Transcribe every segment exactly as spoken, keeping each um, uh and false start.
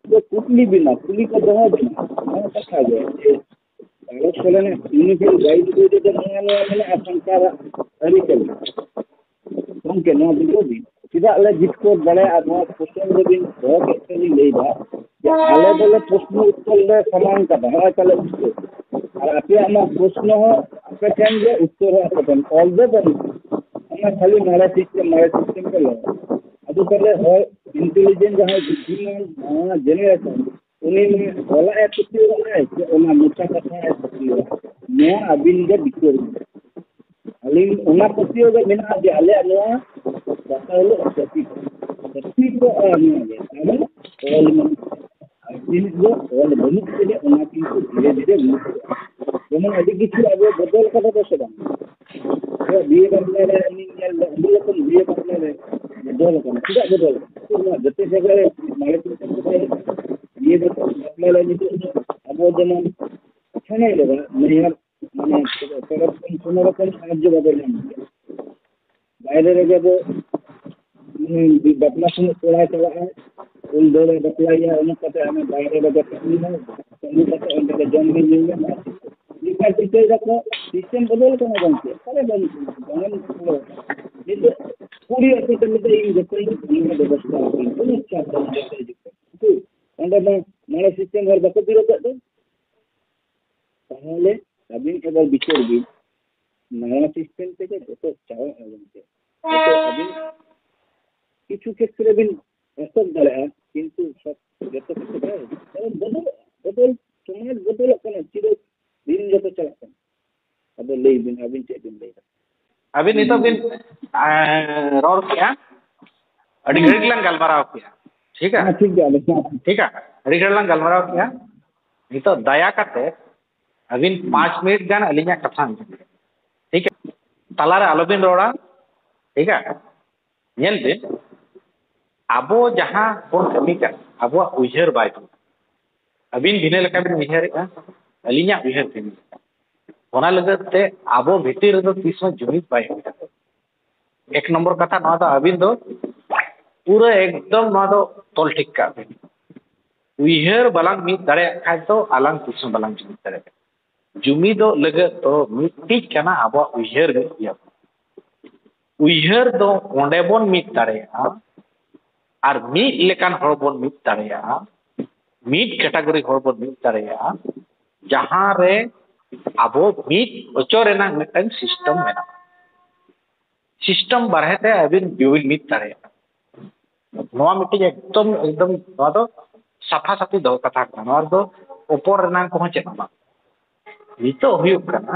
ᱠᱚ ᱠᱩᱠᱞᱤ ᱵᱤᱱᱟ, ᱠᱩᱞᱤ ᱠᱚ ᱫᱚᱦᱚ ᱵᱤᱱᱟ᱾ ᱱᱚᱣᱟ ᱠᱟᱛᱷᱟ ᱜᱮ ᱡᱮ ᱵᱷᱟᱨᱚᱛ ᱥᱚᱨᱮᱱᱟᱜ ᱤᱭᱩᱱᱤᱯᱷᱟᱭᱤᱰ ᱜᱟᱭᱤᱰ ᱵᱳᱭ ᱨᱮᱫᱚ ᱱᱚᱣᱟ, ᱱᱚᱣᱟ ᱢᱮᱱᱟᱜᱼᱟ ᱥᱟᱱᱛᱟᱲᱟᱜ ᱟᱹᱨᱤᱪᱟᱹᱞᱤ᱾ ᱜᱚᱢᱠᱮ, ᱱᱚᱣᱟ ᱵᱩᱡᱷᱟᱹᱣ ᱵᱤᱱ, ᱪᱮᱫᱟᱜ ᱞᱮ ᱡᱤᱛᱠᱟᱹᱨ ᱫᱟᱲᱮᱭᱟᱜᱼᱟ? ᱱᱚᱣᱟ ᱠᱚᱥᱪᱮᱱ ᱫᱚᱵᱤᱱ ᱫᱚᱦᱚ ᱠᱮᱫ ᱛᱮᱞᱤᱧ ᱞᱟᱹᱭᱫᱟ ᱡᱮ ᱟᱞᱮ ᱫᱚᱞᱮ ᱯᱨᱚᱥᱱᱚ ᱩᱛᱛᱚᱨ ᱞᱮ ᱥᱟᱢᱟᱝ ᱠᱟᱫᱟ, ᱱᱚᱜᱼᱚᱭ ᱛᱟᱞᱮ ᱩᱛᱛᱚᱨ᱾ ᱟᱨ ᱟᱯᱮᱭᱟᱜ ᱢᱟ ᱯᱨᱚᱥᱱᱚ ᱦᱚᱸ ᱟᱯᱮ ᱴᱷᱮᱱ ᱜᱮ, ᱩᱛᱛᱚᱨ ᱦᱚᱸ ᱟᱯᱮ ᱴᱷᱮᱱ, ᱚᱞ ᱫᱚ ᱵᱟᱹᱱᱩᱜ᱾ ᱚᱱᱟ ᱠᱷᱟᱹᱞᱤ ᱢᱟᱨᱮ ᱥᱤᱥᱴᱮᱢ, ᱢᱟᱨᱮ ᱥᱤᱥᱴᱮᱢ ᱯᱮ ᱞᱟᱹᱭᱟ᱾ ᱟᱫᱚ ᱛᱟᱦᱞᱮ ᱦᱚᱲ ᱤᱱᱴᱮᱞᱤᱡᱮᱱᱴ ᱡᱟᱦᱟᱸᱭ ᱵᱩᱫᱽᱫᱷᱤᱢᱟᱱ ᱱᱟᱣᱟ ᱡᱮᱱᱟᱨᱮᱥᱚᱱ, ᱩᱱᱤ ᱢᱟ ᱚᱞᱟᱜ ᱮ ᱯᱟᱹᱛᱭᱟᱹᱣᱟᱜᱼᱟᱭ ᱥᱮ ᱚᱱᱟ ᱢᱚᱪᱟ ᱠᱟᱛᱷᱟ ᱮ ᱯᱟᱹᱛᱭᱟᱹᱣᱟᱜᱼᱟ? ᱱᱚᱣᱟ ᱟᱹᱵᱤᱱ ᱜᱮ ᱵᱤᱪᱟᱹᱨ ᱵᱤᱱ᱾ ᱟᱹᱞᱤᱧ ᱚᱱᱟ ᱯᱟᱹᱛᱭᱟᱹᱣ ᱜᱮ ᱢᱮᱱᱟᱜᱼᱟ ᱡᱮ ᱟᱞᱮᱭᱟᱜ ᱱᱚᱣᱟ ᱫᱟᱠᱟ ᱦᱤᱞᱳᱜ ᱡᱟᱹᱯᱤᱫ, ᱡᱟᱹᱯᱤᱫ ᱫᱚ ᱟᱨ ᱱᱚᱣᱟ ᱜᱮ, ᱠᱟᱨᱚᱱ ᱚᱞ ᱢᱮᱱᱟᱜᱼᱟ᱾ ᱟᱨ ᱡᱤᱱᱤᱥ ᱫᱚ ᱚᱞ ᱵᱟᱹᱱᱩᱜ ᱛᱮᱜᱮ ᱚᱱᱟ ᱠᱤᱱᱛᱩ ᱫᱷᱤᱨᱮ ᱫᱷᱤᱨᱮ ᱢᱩᱪᱟᱹᱫᱚᱜᱼᱟ᱾ ᱡᱮᱢᱚᱱ ᱟᱹᱰᱤ ᱠᱤᱪᱷᱩ ᱟᱵᱚ ᱵᱚᱫᱚᱞ ᱠᱟᱫᱟ ᱵᱚ ᱥᱮ ᱵᱟᱝ? ᱟᱵᱚᱣᱟᱜ ᱵᱤᱭᱮ ᱵᱟᱯᱞᱟ ᱨᱮ ᱤᱧᱤᱧ ᱧᱮᱞ ᱮᱫᱟ, ᱟᱹᱰᱤ ᱨᱚᱠᱚᱢ ᱵᱤᱭᱮ ᱵᱟᱯᱞᱟ ᱨᱮ ᱵᱚᱫᱚᱞ ᱟᱠᱟᱱᱟ᱾ ᱪᱮᱫᱟᱜ ᱵᱚᱫᱚᱞ ᱟᱠᱟᱱᱟ? ᱱᱚᱣᱟ ᱡᱚᱛᱚ ᱡᱟᱭᱜᱟ ᱨᱮ ᱢᱟᱨᱮ ᱥᱤᱥᱴᱮᱢ ᱠᱚ ᱛᱟᱦᱮᱸ ᱠᱟᱱᱟ᱾ ᱵᱤᱭᱮ ᱵᱟᱯᱞᱟ ᱨᱮ ᱱᱤᱛᱚᱜ ᱫᱚ ᱟᱵᱚ ᱡᱮᱢᱚᱱ ᱥᱮᱬᱟᱭ ᱞᱟᱜᱟᱜ, ᱱᱟᱹᱭᱦᱟᱹᱨ ᱢᱟᱱᱮ ᱠᱚᱲᱟ ᱦᱚᱯᱚᱱ ᱠᱳᱱᱳ ᱨᱚᱠᱚᱢ ᱥᱟᱦᱟᱡᱽᱡᱚ ᱵᱟᱵᱚ ᱧᱟᱢ ᱜᱮᱭᱟ᱾ ᱵᱟᱭᱨᱮ ᱨᱮᱜᱮ ᱵᱚ, ᱩᱱᱤ ᱵᱟᱯᱞᱟ ᱥᱚᱢᱚᱭ ᱠᱚᱲᱟᱭ ᱪᱟᱞᱟᱜᱼᱟ, ᱩᱱ ᱫᱟᱹᱲᱮ ᱵᱟᱯᱞᱟᱭᱮᱭᱟ, ᱩᱢᱩᱠ ᱠᱟᱛᱮ ᱦᱟᱱᱮ ᱵᱟᱭᱨᱮ ᱨᱮᱜᱮ ᱠᱟᱹᱢᱤᱭᱟ, ᱠᱟᱹᱢᱤ ᱠᱟᱛᱮ ᱚᱸᱰᱮ ᱜᱮ ᱡᱚᱢ ᱧᱩ ᱧᱟᱢᱟ᱾ ᱱᱮᱛᱟᱨ ᱪᱤᱠᱟᱹᱭ ᱫᱟᱠᱚ, ᱥᱤᱥᱴᱮᱢ ᱵᱚᱫᱚᱞ ᱠᱟᱱᱟ ᱜᱚᱢᱠᱮ, ᱚᱠᱟᱨᱮ ᱵᱟᱹᱱᱩᱜ ᱠᱚᱣᱟ? ᱵᱟᱝ ᱵᱚᱫᱚᱞ ᱠᱟᱱᱟ᱾ ᱱᱤᱛᱚᱜ ᱠᱩᱲᱤ ᱟᱹᱛᱩ ᱛᱮ ᱱᱤᱛᱚᱜ ᱤᱧ ᱡᱚᱛᱚᱧ ᱚᱱᱟ ᱵᱮᱵᱚᱥᱛᱷᱟ ᱟᱹᱠᱤᱱ, ᱠᱳᱱᱳ ᱪᱟᱯ ᱵᱟᱹᱱᱩᱜ ᱛᱟᱠᱚᱣᱟ ᱦᱤᱡᱩᱜ ᱠᱟᱱᱟ᱾ ᱠᱤᱱᱛᱩ ᱚᱸᱰᱮ ᱢᱟ ᱢᱟᱲᱟᱝ ᱥᱤᱥᱴᱮᱢ ᱦᱚᱲ ᱵᱟᱠᱚ ᱵᱤᱨᱳᱫᱮᱫ ᱫᱚ᱾ ᱛᱟᱦᱚᱞᱮ ᱟᱹᱵᱤᱱ ᱮᱵᱟᱨ ᱵᱤᱪᱟᱹᱨ ᱵᱤᱱ, ᱱᱟᱣᱟ ᱥᱤᱥᱴᱮᱢ ᱛᱮᱜᱮ ᱡᱚᱛᱚ ᱪᱟᱵᱟᱜᱼᱟ ᱜᱚᱢᱠᱮ᱾ ᱡᱚᱛᱚ ᱟᱹᱵᱤᱱ ᱠᱤᱪᱷᱩ ᱠᱷᱮᱛᱨᱮ ᱵᱤᱱ ᱮᱛᱚᱦᱚᱵ ᱫᱟᱲᱮᱭᱟᱜᱼᱟ, ᱠᱤᱱᱛᱩ ᱥᱚᱵ ᱡᱚᱛᱚ ᱠᱷᱮᱛᱨᱮ ᱵᱟᱭ ᱦᱩᱭᱩᱜᱼᱟ᱾ ᱠᱟᱨᱚᱱ ᱵᱚᱫᱚᱞᱚᱜᱼᱟ, ᱵᱚᱫᱚᱞ, ᱥᱚᱢᱟᱡᱽ ᱵᱚᱫᱚᱞᱚᱜ ᱠᱟᱱᱟ, ᱪᱤᱨᱚ ᱫᱤᱱ ᱡᱚᱛᱚ ᱪᱟᱞᱟᱜ ᱠᱟᱱᱟ᱾ ᱟᱫᱚ ᱞᱟᱹᱭ ᱵᱤᱱ, ᱟᱹᱵᱤᱱ ᱪᱮᱫ ᱵᱤᱱ ᱞᱟᱹᱭ ᱮᱫᱟ? ᱟᱹᱵᱤᱱ ᱱᱤᱛᱚᱜ ᱵᱤᱱ, ᱮᱸ, ᱨᱚᱲ ᱠᱮᱜᱼᱟ, ᱟᱹᱰᱤ ᱜᱷᱟᱹᱲᱤᱡ ᱞᱟᱝ ᱜᱟᱞᱢᱟᱨᱟᱣ ᱠᱮᱜᱼᱟ, ᱴᱷᱤᱠᱟ? ᱦᱮᱸ, ᱴᱷᱤᱠ ᱜᱮᱭᱟ, ᱟᱞᱮ ᱥᱟᱶ᱾ ᱴᱷᱤᱠᱟ? ᱟᱹᱰᱤ ᱜᱷᱟᱹᱲᱤᱡ ᱞᱟᱝ ᱜᱟᱞᱢᱟᱨᱟᱣ ᱠᱮᱜᱼᱟ᱾ ᱱᱤᱛᱚᱜ ᱫᱟᱭᱟ ᱠᱟᱛᱮ ᱟᱹᱵᱤᱱ ᱯᱟᱸᱪ ᱢᱤᱱᱤᱴ ᱜᱟᱱ ᱟᱹᱞᱤᱧᱟᱜ ᱠᱟᱛᱷᱟ ᱟᱸᱡᱚᱢ ᱵᱤᱱ, ᱴᱷᱤᱠᱟ? ᱛᱟᱞᱟᱨᱮ ᱟᱞᱚᱵᱤᱱ ᱨᱚᱲᱟ, ᱴᱷᱤᱠᱟ? ᱧᱮᱞ ᱵᱤᱱ, ᱟᱵᱚ ᱡᱟᱦᱟᱸ ᱵᱚᱱ ᱠᱟᱹᱢᱤ ᱠᱟᱱᱟ, ᱟᱵᱚᱣᱟᱜ ᱩᱭᱦᱟᱹᱨ ᱵᱟᱭ ᱵᱷᱤᱱᱟᱹ᱾ ᱟᱹᱵᱤᱱ ᱵᱷᱤᱱᱟᱹ ᱞᱮᱠᱟ ᱵᱤᱱ ᱩᱭᱦᱟᱹᱨᱮᱜᱼᱟ, ᱟᱹᱞᱤᱧᱟᱜ ᱩᱭᱦᱟᱹᱨ ᱵᱷᱤᱱᱟᱹ ᱞᱮᱠᱟ᱾ ᱚᱱᱟ ᱞᱟᱹᱜᱤᱫ ᱛᱮ ᱟᱵᱚ ᱵᱷᱤᱛᱤᱨ ᱨᱮᱫᱚ ᱛᱤᱥ ᱦᱚᱸ ᱡᱩᱢᱤᱫ ᱵᱟᱭ ᱦᱩᱭ ᱫᱟᱲᱮᱭᱟᱜᱼᱟ᱾ ᱮᱠ ᱱᱚᱢᱵᱚᱨ ᱠᱟᱛᱷᱟ ᱱᱚᱣᱟ ᱫᱚ, ᱟᱹᱵᱤᱱ ᱫᱚ ᱯᱩᱨᱟᱹ ᱮᱠᱫᱚᱢ ᱱᱚᱣᱟ ᱫᱚ ᱛᱚᱞ ᱴᱷᱤᱠ ᱠᱟᱜ ᱵᱤᱱ᱾ ᱩᱭᱦᱟᱹᱨ ᱵᱟᱞᱟᱝ ᱢᱤᱫ ᱫᱟᱲᱮᱭᱟᱜ ᱠᱷᱟᱱ ᱫᱚ ᱟᱞᱟᱝ ᱛᱤᱥ ᱦᱚᱸ ᱵᱟᱞᱟᱝ ᱡᱩᱢᱤᱫ ᱫᱟᱲᱮᱭᱟᱜᱼᱟ᱾ ᱡᱩᱢᱤᱫᱚᱜ ᱞᱟᱹᱜᱤᱫ ᱫᱚ ᱢᱤᱫᱴᱤᱡ ᱠᱟᱱᱟ ᱟᱵᱚᱣᱟᱜ ᱩᱭᱦᱟᱹᱨ ᱢᱤᱫ ᱜᱮᱭᱟ᱾ ᱩᱭᱦᱟᱹᱨ ᱫᱚ ᱚᱸᱰᱮ ᱵᱚᱱ ᱢᱤᱫ ᱫᱟᱲᱮᱭᱟᱜᱼᱟ, ᱟᱨ ᱢᱤᱫ ᱞᱮᱠᱟᱱ ᱦᱚᱲ ᱵᱚᱱ ᱢᱤᱫ ᱫᱟᱲᱮᱭᱟᱜᱼᱟ, ᱢᱤᱫ ᱠᱮᱴᱟᱜᱚᱨᱤ ᱦᱚᱲ ᱵᱚᱱ ᱢᱤᱫ ᱫᱟᱲᱮᱭᱟᱜᱼᱟ, ᱡᱟᱦᱟᱸ ᱨᱮ ᱟᱵᱚ ᱢᱤᱫ ᱦᱚᱪᱚ ᱨᱮᱱᱟᱜ ᱢᱤᱫᱴᱟᱝ ᱥᱤᱥᱴᱮᱢ ᱢᱮᱱᱟᱜᱼᱟ᱾ ᱥᱤᱥᱴᱮᱢ ᱵᱟᱨᱦᱮ ᱛᱮ ᱟᱹᱵᱤᱱ ᱵᱟᱹᱵᱤᱱ ᱢᱤᱫ ᱫᱟᱲᱮᱭᱟᱜᱼᱟ᱾ ᱱᱚᱣᱟ ᱢᱤᱫᱴᱤᱡ ᱮᱠᱫᱚᱢ, ᱮᱠᱫᱚᱢ ᱱᱚᱣᱟ ᱫᱚ ᱥᱟᱯᱷᱟ ᱥᱟᱹᱯᱷᱤ ᱫᱚᱦᱚ ᱠᱟᱛᱷᱟ ᱠᱟᱱᱟ᱾ ᱱᱚᱣᱟ ᱨᱮᱫᱚ ᱚᱯᱚᱨ ᱨᱮᱱᱟᱜ ᱠᱚᱦᱚᱸ ᱪᱮᱫ ᱦᱚᱸ ᱵᱟᱝ᱾ ᱱᱤᱛᱚᱜ ᱦᱩᱭᱩᱜ ᱠᱟᱱᱟ,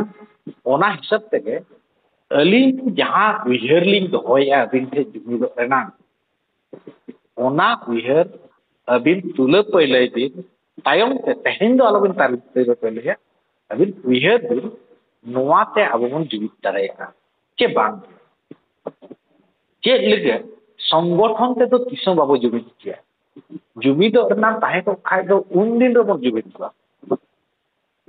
ᱚᱱᱟ ᱦᱤᱥᱟᱹᱵ ᱛᱮᱜᱮ ᱟᱹᱞᱤᱧ ᱡᱟᱦᱟᱸ ᱩᱭᱦᱟᱹᱨ ᱞᱤᱧ ᱫᱚᱦᱚᱭᱮᱫᱼᱟ ᱟᱹᱵᱤᱱ ᱴᱷᱮᱱ ᱡᱩᱢᱤᱫᱚᱜ ᱨᱮᱱᱟᱜ, ᱚᱱᱟ ᱩᱭᱦᱟᱹᱨ ᱟᱹᱵᱤᱱ ᱛᱩᱞᱟᱹ ᱯᱟᱹᱭᱞᱟᱹᱭ ᱵᱤᱱ᱾ ᱛᱟᱭᱚᱢ ᱛᱮ, ᱛᱮᱦᱮᱧ ᱫᱚ ᱟᱞᱚᱵᱤᱱ ᱛᱟᱞ-, ᱛᱩᱞᱟᱹ ᱯᱟᱹᱭᱞᱟᱹᱭᱟ, ᱟᱹᱵᱤᱱ ᱩᱭᱦᱟᱹᱨ ᱵᱤᱱ, ᱱᱚᱣᱟ ᱛᱮ ᱟᱵᱚ ᱵᱚᱱ ᱡᱩᱢᱤᱫ ᱫᱟᱲᱮᱭᱟᱜᱼᱟ ᱪᱮ ᱵᱟᱝ? ᱪᱮᱫ ᱞᱟᱹᱜᱤᱫ? ᱥᱚᱝᱜᱚᱴᱷᱚᱱ ᱛᱮᱫᱚ ᱛᱤᱥ ᱦᱚᱸ ᱵᱟᱵᱚ ᱡᱩᱢᱤᱫ ᱠᱮᱭᱟ᱾ ᱡᱩᱢᱤᱫᱚᱜ ᱨᱮᱱᱟᱜ ᱛᱟᱦᱮᱸ ᱠᱚᱜ ᱠᱷᱟᱡ ᱫᱚ ᱩᱱ ᱫᱤᱱ ᱨᱮᱵᱚᱱ ᱡᱩᱢᱤᱫ ᱠᱚᱜᱼᱟ᱾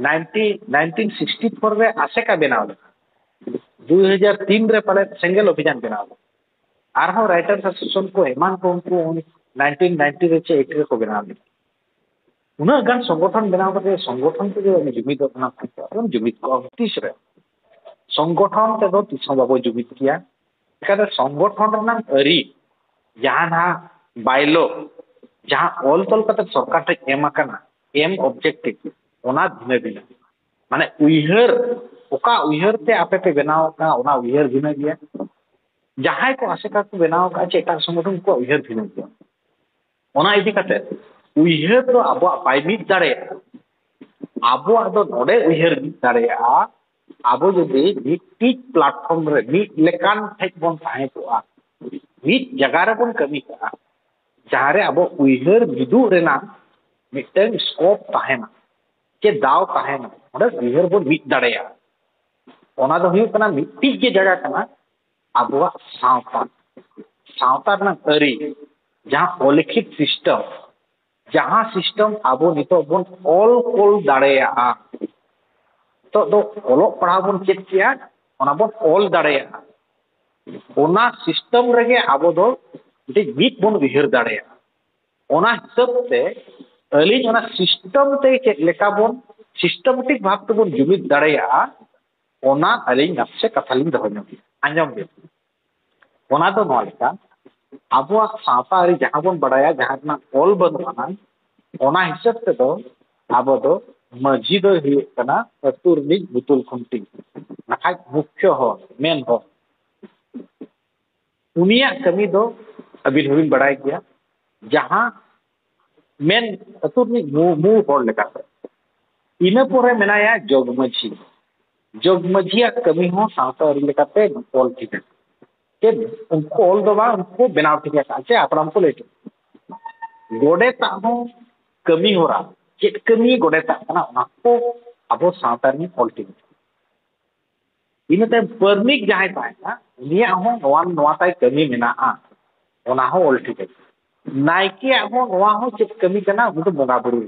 ᱱᱟᱭᱤᱱᱴᱤ, ᱱᱟᱭᱤᱱᱴᱤᱱ ᱥᱤᱠᱥᱴᱤ ᱯᱷᱳᱨ ᱨᱮ ᱟᱥᱮᱠᱟ ᱵᱮᱱᱟᱣ ᱞᱮᱱᱟ, ᱫᱩ ᱦᱟᱡᱟᱨ ᱛᱤᱱ ᱨᱮ ᱯᱟᱞᱮᱫ ᱥᱮᱸᱜᱮᱞ ᱚᱵᱷᱤᱡᱟᱱ ᱵᱮᱱᱟᱣ ᱞᱮᱱᱟ, ᱟᱨᱦᱚᱸ ᱨᱟᱭᱴᱟᱨᱥ ᱮᱥᱳᱥᱤᱭᱮᱥᱚᱱ ᱠᱚ ᱮᱢᱟᱱ ᱠᱚ ᱩᱱᱠᱩ ᱱᱟᱭᱤᱱᱴᱤᱱ ᱱᱟᱭᱤᱱᱴᱤ ᱨᱮ ᱪᱮ ᱮᱭᱤᱴᱤ ᱨᱮᱠᱚ ᱵᱮᱱᱟᱣ ᱞᱮᱫᱟ᱾ ᱩᱱᱟᱹᱜ ᱜᱟᱱ ᱥᱚᱝᱜᱚᱴᱷᱚᱱ ᱵᱮᱱᱟᱣ ᱠᱟᱛᱮ ᱥᱚᱝᱜᱚᱴᱷᱚᱱ ᱛᱮᱜᱮ ᱩᱱᱤ ᱡᱩᱢᱤᱫᱚᱜ ᱠᱟᱱᱟ, ᱵᱚᱱ ᱡᱩᱢᱤᱫ ᱠᱚᱜᱼᱟ ᱛᱤᱥ ᱨᱮ? ᱥᱚᱝᱜᱚᱴᱷᱚᱱ ᱛᱮᱫᱚ ᱛᱤᱥ ᱦᱚᱸ ᱵᱟᱵᱚ ᱡᱩᱢᱤᱫ ᱠᱮᱭᱟ᱾ ᱪᱤᱠᱟᱹᱛᱮ ᱥᱚᱝᱜᱚᱴᱷᱚᱱ ᱨᱮᱱᱟᱜ ᱟᱹᱨᱤ, ᱡᱟᱦᱟᱸ ᱱᱟᱦᱟᱜ ᱵᱟᱭᱞᱚ, ᱡᱟᱦᱟᱸ ᱚᱞ ᱛᱚᱞ ᱠᱟᱛᱮ ᱥᱚᱨᱠᱟᱨ ᱴᱷᱮᱱ ᱮᱢ ᱟᱠᱟᱱᱟ, ᱮᱢ ᱚᱵᱡᱮᱠᱴᱤᱵᱷ, ᱚᱱᱟ ᱵᱷᱤᱱᱟᱹ ᱵᱷᱤᱱᱟᱹ᱾ ᱢᱟᱱᱮ ᱩᱭᱦᱟᱹᱨ, ᱚᱠᱟ ᱩᱭᱦᱟᱹᱨ ᱛᱮ ᱟᱯᱮ ᱯᱮ ᱵᱮᱱᱟᱣ ᱟᱠᱟᱫ, ᱚᱱᱟ ᱩᱭᱦᱟᱹᱨ ᱵᱷᱤᱱᱟᱹ ᱜᱮᱭᱟ᱾ ᱡᱟᱦᱟᱸᱭ ᱠᱚ ᱟᱥᱮᱠᱟ ᱠᱚ ᱵᱮᱱᱟᱣ ᱟᱠᱟᱫ ᱪᱮ ᱮᱴᱟᱜ ᱥᱚᱝᱜᱚᱴᱷᱚᱱ, ᱩᱱᱠᱩᱣᱟᱜ ᱩᱭᱦᱟᱹᱨ ᱵᱷᱤᱱᱟᱹ ᱜᱮᱭᱟ᱾ ᱚᱱᱟ ᱤᱫᱤ ᱠᱟᱛᱮ ᱩᱭᱦᱟᱹᱨ ᱫᱚ ᱟᱵᱚᱣᱟᱜ ᱵᱟᱭ ᱢᱤᱫ ᱫᱟᱲᱮᱭᱟᱜᱼᱟ᱾ ᱟᱵᱚᱣᱟᱜ ᱫᱚ ᱱᱚᱰᱮ ᱩᱭᱦᱟᱹᱨ ᱢᱤᱫ ᱫᱟᱲᱮᱭᱟᱜᱼᱟ, ᱟᱵᱚ ᱡᱩᱫᱤ ᱢᱤᱫᱴᱤᱡ ᱯᱞᱟᱴᱯᱷᱚᱨᱢ ᱨᱮ ᱢᱤᱫ ᱞᱮᱠᱟᱱ ᱴᱷᱮᱡ ᱵᱚᱱ ᱛᱟᱦᱮᱸ ᱠᱚᱜᱼᱟ, ᱢᱤᱫ ᱡᱟᱭᱜᱟ ᱨᱮᱵᱚᱱ ᱠᱟᱹᱢᱤ ᱠᱚᱜᱼᱟ, ᱡᱟᱦᱟᱸ ᱨᱮ ᱟᱵᱚ ᱩᱭᱦᱟᱹᱨ ᱢᱤᱫᱩᱜ ᱨᱮᱱᱟᱜ ᱢᱤᱫᱴᱟᱝ ᱥᱠᱳᱯ ᱛᱟᱦᱮᱱᱟ, ᱪᱮ ᱫᱟᱣ ᱛᱟᱦᱮᱱᱟ, ᱚᱸᱰᱮ ᱩᱭᱦᱟᱹᱨ ᱵᱚᱱ ᱢᱤᱫ ᱫᱟᱲᱮᱭᱟᱜᱼᱟ᱾ ᱚᱱᱟ ᱫᱚ ᱦᱩᱭᱩᱜ ᱠᱟᱱᱟ ᱢᱤᱫᱴᱤᱡ ᱜᱮ ᱡᱟᱭᱜᱟ ᱠᱟᱱᱟ, ᱟᱵᱚᱣᱟᱜ ᱥᱟᱶᱛᱟ᱾ ᱥᱟᱶᱛᱟ ᱨᱮᱱᱟᱜ ᱟᱹᱨᱤ, ᱡᱟᱦᱟᱸ ᱚᱞᱤᱠᱷᱤᱛ ᱥᱤᱥᱴᱮᱢ, ᱡᱟᱦᱟᱸ ᱥᱤᱥᱴᱮᱢ ᱟᱵᱚ ᱱᱤᱛᱚᱜ ᱵᱚᱱ ᱚᱞ ᱠᱚᱞ ᱫᱟᱲᱮᱭᱟᱜᱼᱟ, ᱱᱤᱛᱚᱜ ᱫᱚ ᱚᱞᱚᱜ ᱯᱟᱲᱦᱟᱣ ᱵᱚᱱ ᱪᱮᱫ ᱠᱮᱜᱼᱟ, ᱚᱱᱟ ᱵᱚᱱ ᱚᱞ ᱫᱟᱲᱮᱭᱟᱜᱼᱟ᱾ ᱚᱱᱟ ᱥᱤᱥᱴᱮᱢ ᱨᱮᱜᱮ ᱟᱵᱚ ᱫᱚ ᱢᱤᱫᱴᱤᱡ ᱢᱤᱫ ᱵᱚᱱ ᱩᱭᱦᱟᱹᱨ ᱫᱟᱲᱮᱭᱟᱜᱼᱟ᱾ ᱚᱱᱟ ᱦᱤᱥᱟᱹᱵ ᱛᱮ ᱟᱹᱞᱤᱧ ᱚᱱᱟ system ᱛᱮ ᱪᱮᱫ ᱞᱮᱠᱟ ᱵᱚᱱ systematic ᱵᱷᱟᱵᱽ ᱛᱮᱵᱚᱱ ᱡᱩᱢᱤᱫ ᱫᱟᱲᱮᱭᱟᱜᱼᱟ, ᱚᱱᱟ ᱟᱹᱞᱤᱧ ᱱᱟᱥᱮ ᱠᱟᱛᱷᱟ ᱞᱤᱧ ᱫᱚᱦᱚ ᱧᱚᱜ ᱟᱸᱡᱚᱢ ᱵᱤᱱ᱾ ᱚᱱᱟ ᱫᱚ ᱱᱚᱣᱟ ᱞᱮᱠᱟ, ᱟᱵᱚᱣᱟᱜ ᱥᱟᱶᱛᱟ ᱟᱹᱨᱤ ᱡᱟᱦᱟᱸ ᱵᱚᱱ ᱵᱟᱲᱟᱭᱟ, ᱡᱟᱦᱟᱸ ᱨᱮᱱᱟᱜ ᱚᱞ ᱵᱟᱹᱱᱩᱜ ᱟᱱᱟ, ᱚᱱᱟ ᱦᱤᱥᱟᱹᱵ ᱛᱮᱫᱚ ᱟᱵᱚ ᱫᱚ ᱢᱟᱹᱡᱷᱤ ᱫᱚᱭ ᱦᱩᱭᱩᱜ ᱠᱟᱱᱟ ᱟᱹᱛᱩ ᱨᱤᱱᱤᱡ ᱵᱩᱛᱩᱞ ᱠᱷᱩᱱᱴᱤ, ᱱᱟᱠᱷᱟᱡ ᱢᱩᱠᱷᱭᱚ ᱦᱚᱲ, ᱢᱮᱱ ᱦᱚᱲ᱾ ᱩᱱᱤᱭᱟᱜ ᱠᱟᱹᱢᱤ ᱫᱚ ᱟᱹᱵᱤᱱ ᱦᱚᱸᱵᱤᱱ ᱵᱟᱲᱟᱭ ᱜᱮᱭᱟ, ᱡᱟᱦᱟᱸ ᱢᱮᱱ ᱟᱹᱛᱩ ᱨᱤᱱᱤᱡ ᱢᱩ-, ᱢᱩᱬ ᱦᱚᱲ ᱞᱮᱠᱟᱛᱮ᱾ ᱤᱱᱟᱹ ᱯᱚᱨᱮ ᱢᱮᱱᱟᱭᱟ ᱡᱚᱜᱽ ᱢᱟᱹᱡᱷᱤ᱾ ᱡᱚᱜᱽ ᱢᱟᱹᱡᱷᱤᱭᱟᱜ ᱠᱟᱹᱢᱤ ᱦᱚᱸ ᱥᱟᱶᱛᱟ ᱟᱹᱨᱤ ᱞᱮᱠᱟᱛᱮ ᱚᱞ ᱴᱷᱤᱠᱟ᱾ ᱪᱮᱫ ᱩᱱᱠᱩ ᱚᱞ ᱫᱚ ᱵᱟᱝ, ᱩᱱᱠᱩ ᱵᱮᱱᱟᱣ ᱴᱷᱤᱠ ᱟᱠᱟᱫᱼᱟ, ᱪᱮ ᱦᱟᱯᱲᱟᱢ ᱠᱚ ᱞᱟᱹᱭ ᱴᱷᱤᱠ᱾ ᱜᱚᱰᱮᱛᱟᱜ ᱦᱚᱸ ᱠᱟᱹᱢᱤ ᱦᱚᱨᱟ, ᱪᱮᱫ ᱠᱟᱹᱢᱤ ᱜᱚᱰᱮᱛᱟᱜ ᱠᱟᱱᱟ, ᱚᱱᱟ ᱠᱚ ᱟᱵᱚ ᱥᱟᱶᱛᱟ ᱨᱤᱱ ᱚᱞ ᱴᱷᱤᱠ᱾ ᱤᱱᱟᱹ ᱛᱟᱭᱚᱢ ᱯᱟᱨᱱᱤᱠ ᱡᱟᱦᱟᱸᱭ ᱛᱟᱦᱮᱱᱟ, ᱩᱱᱤᱭᱟᱜ ᱦᱚᱸ ᱱᱚᱣᱟ, ᱱᱚᱣᱟ ᱛᱟᱭ ᱠᱟᱹᱢᱤ ᱢᱮᱱᱟᱜᱼᱟ, ᱚᱱᱟ ᱦᱚᱸ ᱚᱞ ᱴᱷᱤᱠ ᱟᱠᱟᱱᱟ᱾ ᱱᱟᱭᱠᱮᱭᱟᱜ ᱦᱚᱸ ᱱᱚᱣᱟ ᱦᱚᱸ ᱪᱮᱫ ᱠᱟᱹᱢᱤ ᱠᱟᱱᱟ, ᱩᱱᱤ ᱫᱚ ᱵᱚᱸᱜᱟ ᱵᱩᱨᱩ᱾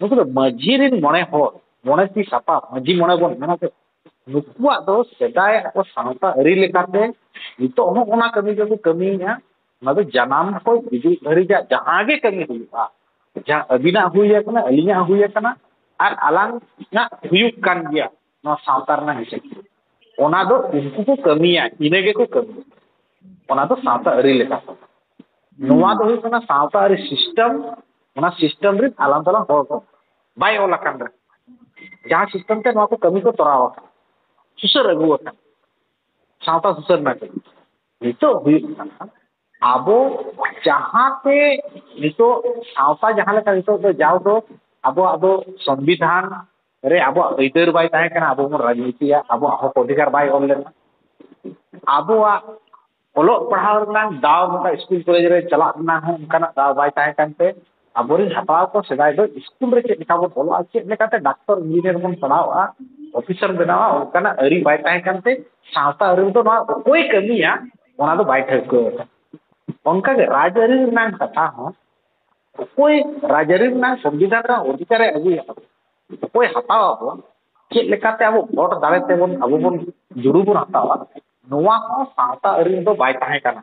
ᱱᱩᱠᱩ ᱫᱚ ᱢᱟᱹᱡᱷᱤ ᱨᱤᱱ ᱢᱚᱬᱮ ᱦᱚᱲ, ᱢᱚᱬᱮ ᱛᱤ ᱥᱟᱯᱟᱵ, ᱢᱟᱹᱡᱷᱤ ᱢᱚᱬᱮ ᱵᱚᱱ ᱢᱮᱱᱟ ᱥᱮ, ᱱᱩᱠᱩᱣᱟᱜ ᱫᱚ ᱥᱮᱫᱟᱭ ᱟᱵᱚ ᱥᱟᱶᱛᱟ ᱟᱹᱨᱤ ᱞᱮᱠᱟᱛᱮ ᱱᱤᱛᱚᱜ ᱦᱚᱸ ᱚᱱᱟ ᱠᱟᱹᱢᱤ ᱜᱮᱠᱚ ᱠᱟᱹᱢᱤᱭᱮᱫᱼᱟ᱾ ᱚᱱᱟ ᱫᱚ ᱡᱟᱱᱟᱢ ᱠᱷᱚᱱ ᱜᱩᱡᱩᱜ ᱫᱷᱟᱹᱨᱤᱡᱟᱜ ᱡᱟᱦᱟᱸ ᱜᱮ ᱠᱟᱹᱢᱤ ᱦᱩᱭᱩᱜᱼᱟ, ᱡᱟᱦᱟᱸ ᱟᱹᱵᱤᱱᱟᱜ ᱦᱩᱭ ᱟᱠᱟᱱᱟ, ᱟᱹᱞᱤᱧᱟᱜ ᱦᱩᱭ ᱟᱠᱟᱱᱟ, ᱟᱨ ᱟᱞᱟᱝᱟᱜ ᱦᱩᱭᱩᱜ ᱠᱟᱱ ᱜᱮᱭᱟ ᱱᱚᱣᱟ ᱥᱟᱶᱛᱟ ᱨᱮᱱᱟᱜ ᱦᱤᱥᱟᱹᱵ ᱛᱮ, ᱚᱱᱟ ᱫᱚ ᱩᱱᱠᱩ ᱠᱚ ᱠᱟᱹᱢᱤᱭᱟ, ᱤᱱᱟᱹ ᱜᱮᱠᱚ ᱠᱟᱹᱢᱤᱭᱟ᱾ ᱚᱱᱟ ᱫᱚ ᱥᱟᱶᱛᱟ ᱟᱹᱨᱤ ᱞᱮᱠᱟ ᱠᱚ᱾ ᱱᱚᱣᱟ ᱫᱚ ᱦᱩᱭᱩᱜ ᱠᱟᱱᱟ ᱥᱟᱶᱛᱟ ᱟᱹᱨᱤ system, ᱚᱱᱟ system ᱨᱮ ᱟᱞᱟᱝ ᱫᱚᱞᱟᱝ ᱦᱚᱲ ᱠᱚ ᱵᱟᱭ ᱚᱞ ᱟᱠᱟᱱ ᱨᱮ, ᱡᱟᱦᱟᱸ system ᱛᱮ ᱱᱚᱣᱟ ᱠᱚ ᱠᱟᱹᱢᱤ ᱠᱚ ᱛᱚᱨᱟᱣ ᱟᱠᱟᱱᱟ, ᱥᱩᱥᱟᱹᱨ ᱟᱹᱜᱩ ᱟᱠᱟᱱᱟ, ᱥᱟᱶᱛᱟ ᱥᱩᱥᱟᱹᱨ ᱨᱮᱱᱟᱜ ᱠᱟᱹᱢᱤ᱾ ᱱᱤᱛᱚᱜ ᱦᱩᱭᱩᱜ ᱠᱟᱱᱟ, ᱟᱵᱚ ᱡᱟᱦᱟᱸᱛᱮ ᱱᱤᱛᱚᱜ ᱥᱟᱶᱛᱟ ᱡᱟᱦᱟᱸ ᱞᱮᱠᱟ ᱱᱤᱛᱚᱜ ᱫᱚ ᱡᱟᱣ ᱫᱚ ᱟᱵᱚᱣᱟᱜ ᱫᱚ ᱥᱚᱝᱵᱤᱫᱷᱟᱱ ᱨᱮ ᱟᱵᱚᱣᱟᱜ ᱟᱹᱭᱫᱟᱹᱨ ᱵᱟᱭ ᱛᱟᱦᱮᱸ ᱠᱟᱱᱟ, ᱟᱵᱚ ᱵᱚᱱ ᱨᱟᱡᱽᱱᱤᱛᱤᱭᱟ, ᱟᱵᱚᱣᱟᱜ ᱦᱚᱠ ᱚᱫᱷᱤᱠᱟᱨ ᱵᱟᱭ ᱚᱞ ᱞᱮᱱᱟ, ᱟᱵᱚᱣᱟᱜ ᱚᱞᱚᱜ ᱯᱟᱲᱦᱟᱣ ᱨᱮᱱᱟᱜ ᱫᱟᱣ, ᱱᱚᱝᱠᱟ ᱥᱠᱩᱞ ᱠᱚᱞᱮᱡᱽ ᱨᱮ ᱪᱟᱞᱟᱜ ᱨᱮᱱᱟᱜ ᱦᱚᱸ ᱚᱱᱠᱟᱱᱟᱜ ᱫᱟᱣ ᱵᱟᱭ ᱛᱟᱦᱮᱸ ᱠᱟᱱᱛᱮ, ᱟᱵᱚᱨᱮᱱ ᱦᱟᱯᱲᱟᱢ ᱠᱚ ᱥᱮᱫᱟᱭ ᱫᱚ ᱥᱠᱩᱞ ᱨᱮ ᱪᱮᱫ ᱞᱮᱠᱟ ᱵᱚᱱ ᱚᱞᱚᱜᱼᱟ, ᱪᱮᱫ ᱞᱮᱠᱟᱛᱮ ᱰᱟᱠᱛᱚᱨ ᱤᱧᱡᱤᱱᱤᱭᱟᱨ ᱵᱚᱱ ᱯᱟᱲᱦᱟᱣᱚᱜᱼᱟ, ᱚᱯᱷᱤᱥᱟᱨ ᱵᱮᱱᱟᱣᱟ, ᱚᱱᱠᱟᱱᱟᱜ ᱟᱹᱨᱤ ᱵᱟᱭ ᱛᱟᱦᱮᱸ ᱠᱟᱱᱛᱮ, ᱥᱟᱶᱛᱟ ᱟᱹᱨᱤ ᱨᱮᱫᱚ ᱱᱚᱣᱟ ᱚᱠᱚᱭ ᱠᱟᱹᱢᱤᱭᱟ, ᱚᱱᱟ ᱫᱚ ᱵᱟᱭ ᱴᱷᱟᱹᱣᱠᱟᱹ ᱟᱠᱟᱱᱟ᱾ ᱚᱱᱠᱟᱜᱮ ᱨᱟᱡᱽᱟᱹᱨᱤ ᱨᱮᱱᱟᱜ ᱠᱟᱛᱷᱟ ᱦᱚᱸ, ᱚᱠᱚᱭ ᱨᱟᱡᱽᱟᱹᱨᱤ ᱨᱮᱱᱟᱜ ᱥᱚᱝᱵᱤᱫᱷᱟᱱ ᱨᱮᱱᱟᱜ ᱚᱫᱷᱤᱠᱟᱨᱮ ᱟᱹᱜᱩᱭᱟ, ᱚᱠᱚᱭ ᱦᱟᱛᱟᱣ ᱟᱵᱚ, ᱪᱮᱫ ᱞᱮᱠᱟᱛᱮ ᱟᱵᱚ ᱵᱷᱳᱴ ᱫᱟᱲᱮ ᱛᱮᱵᱚᱱ, ᱟᱵᱚ ᱵᱚᱱ ᱡᱩᱲᱩ ᱵᱚᱱ ᱦᱟᱛᱟᱣᱟ, ᱱᱚᱣᱟ ᱦᱚᱸ ᱥᱟᱶᱛᱟ ᱟᱹᱨᱤ ᱨᱮᱫᱚ ᱵᱟᱭ ᱛᱟᱦᱮᱸ ᱠᱟᱱᱟ᱾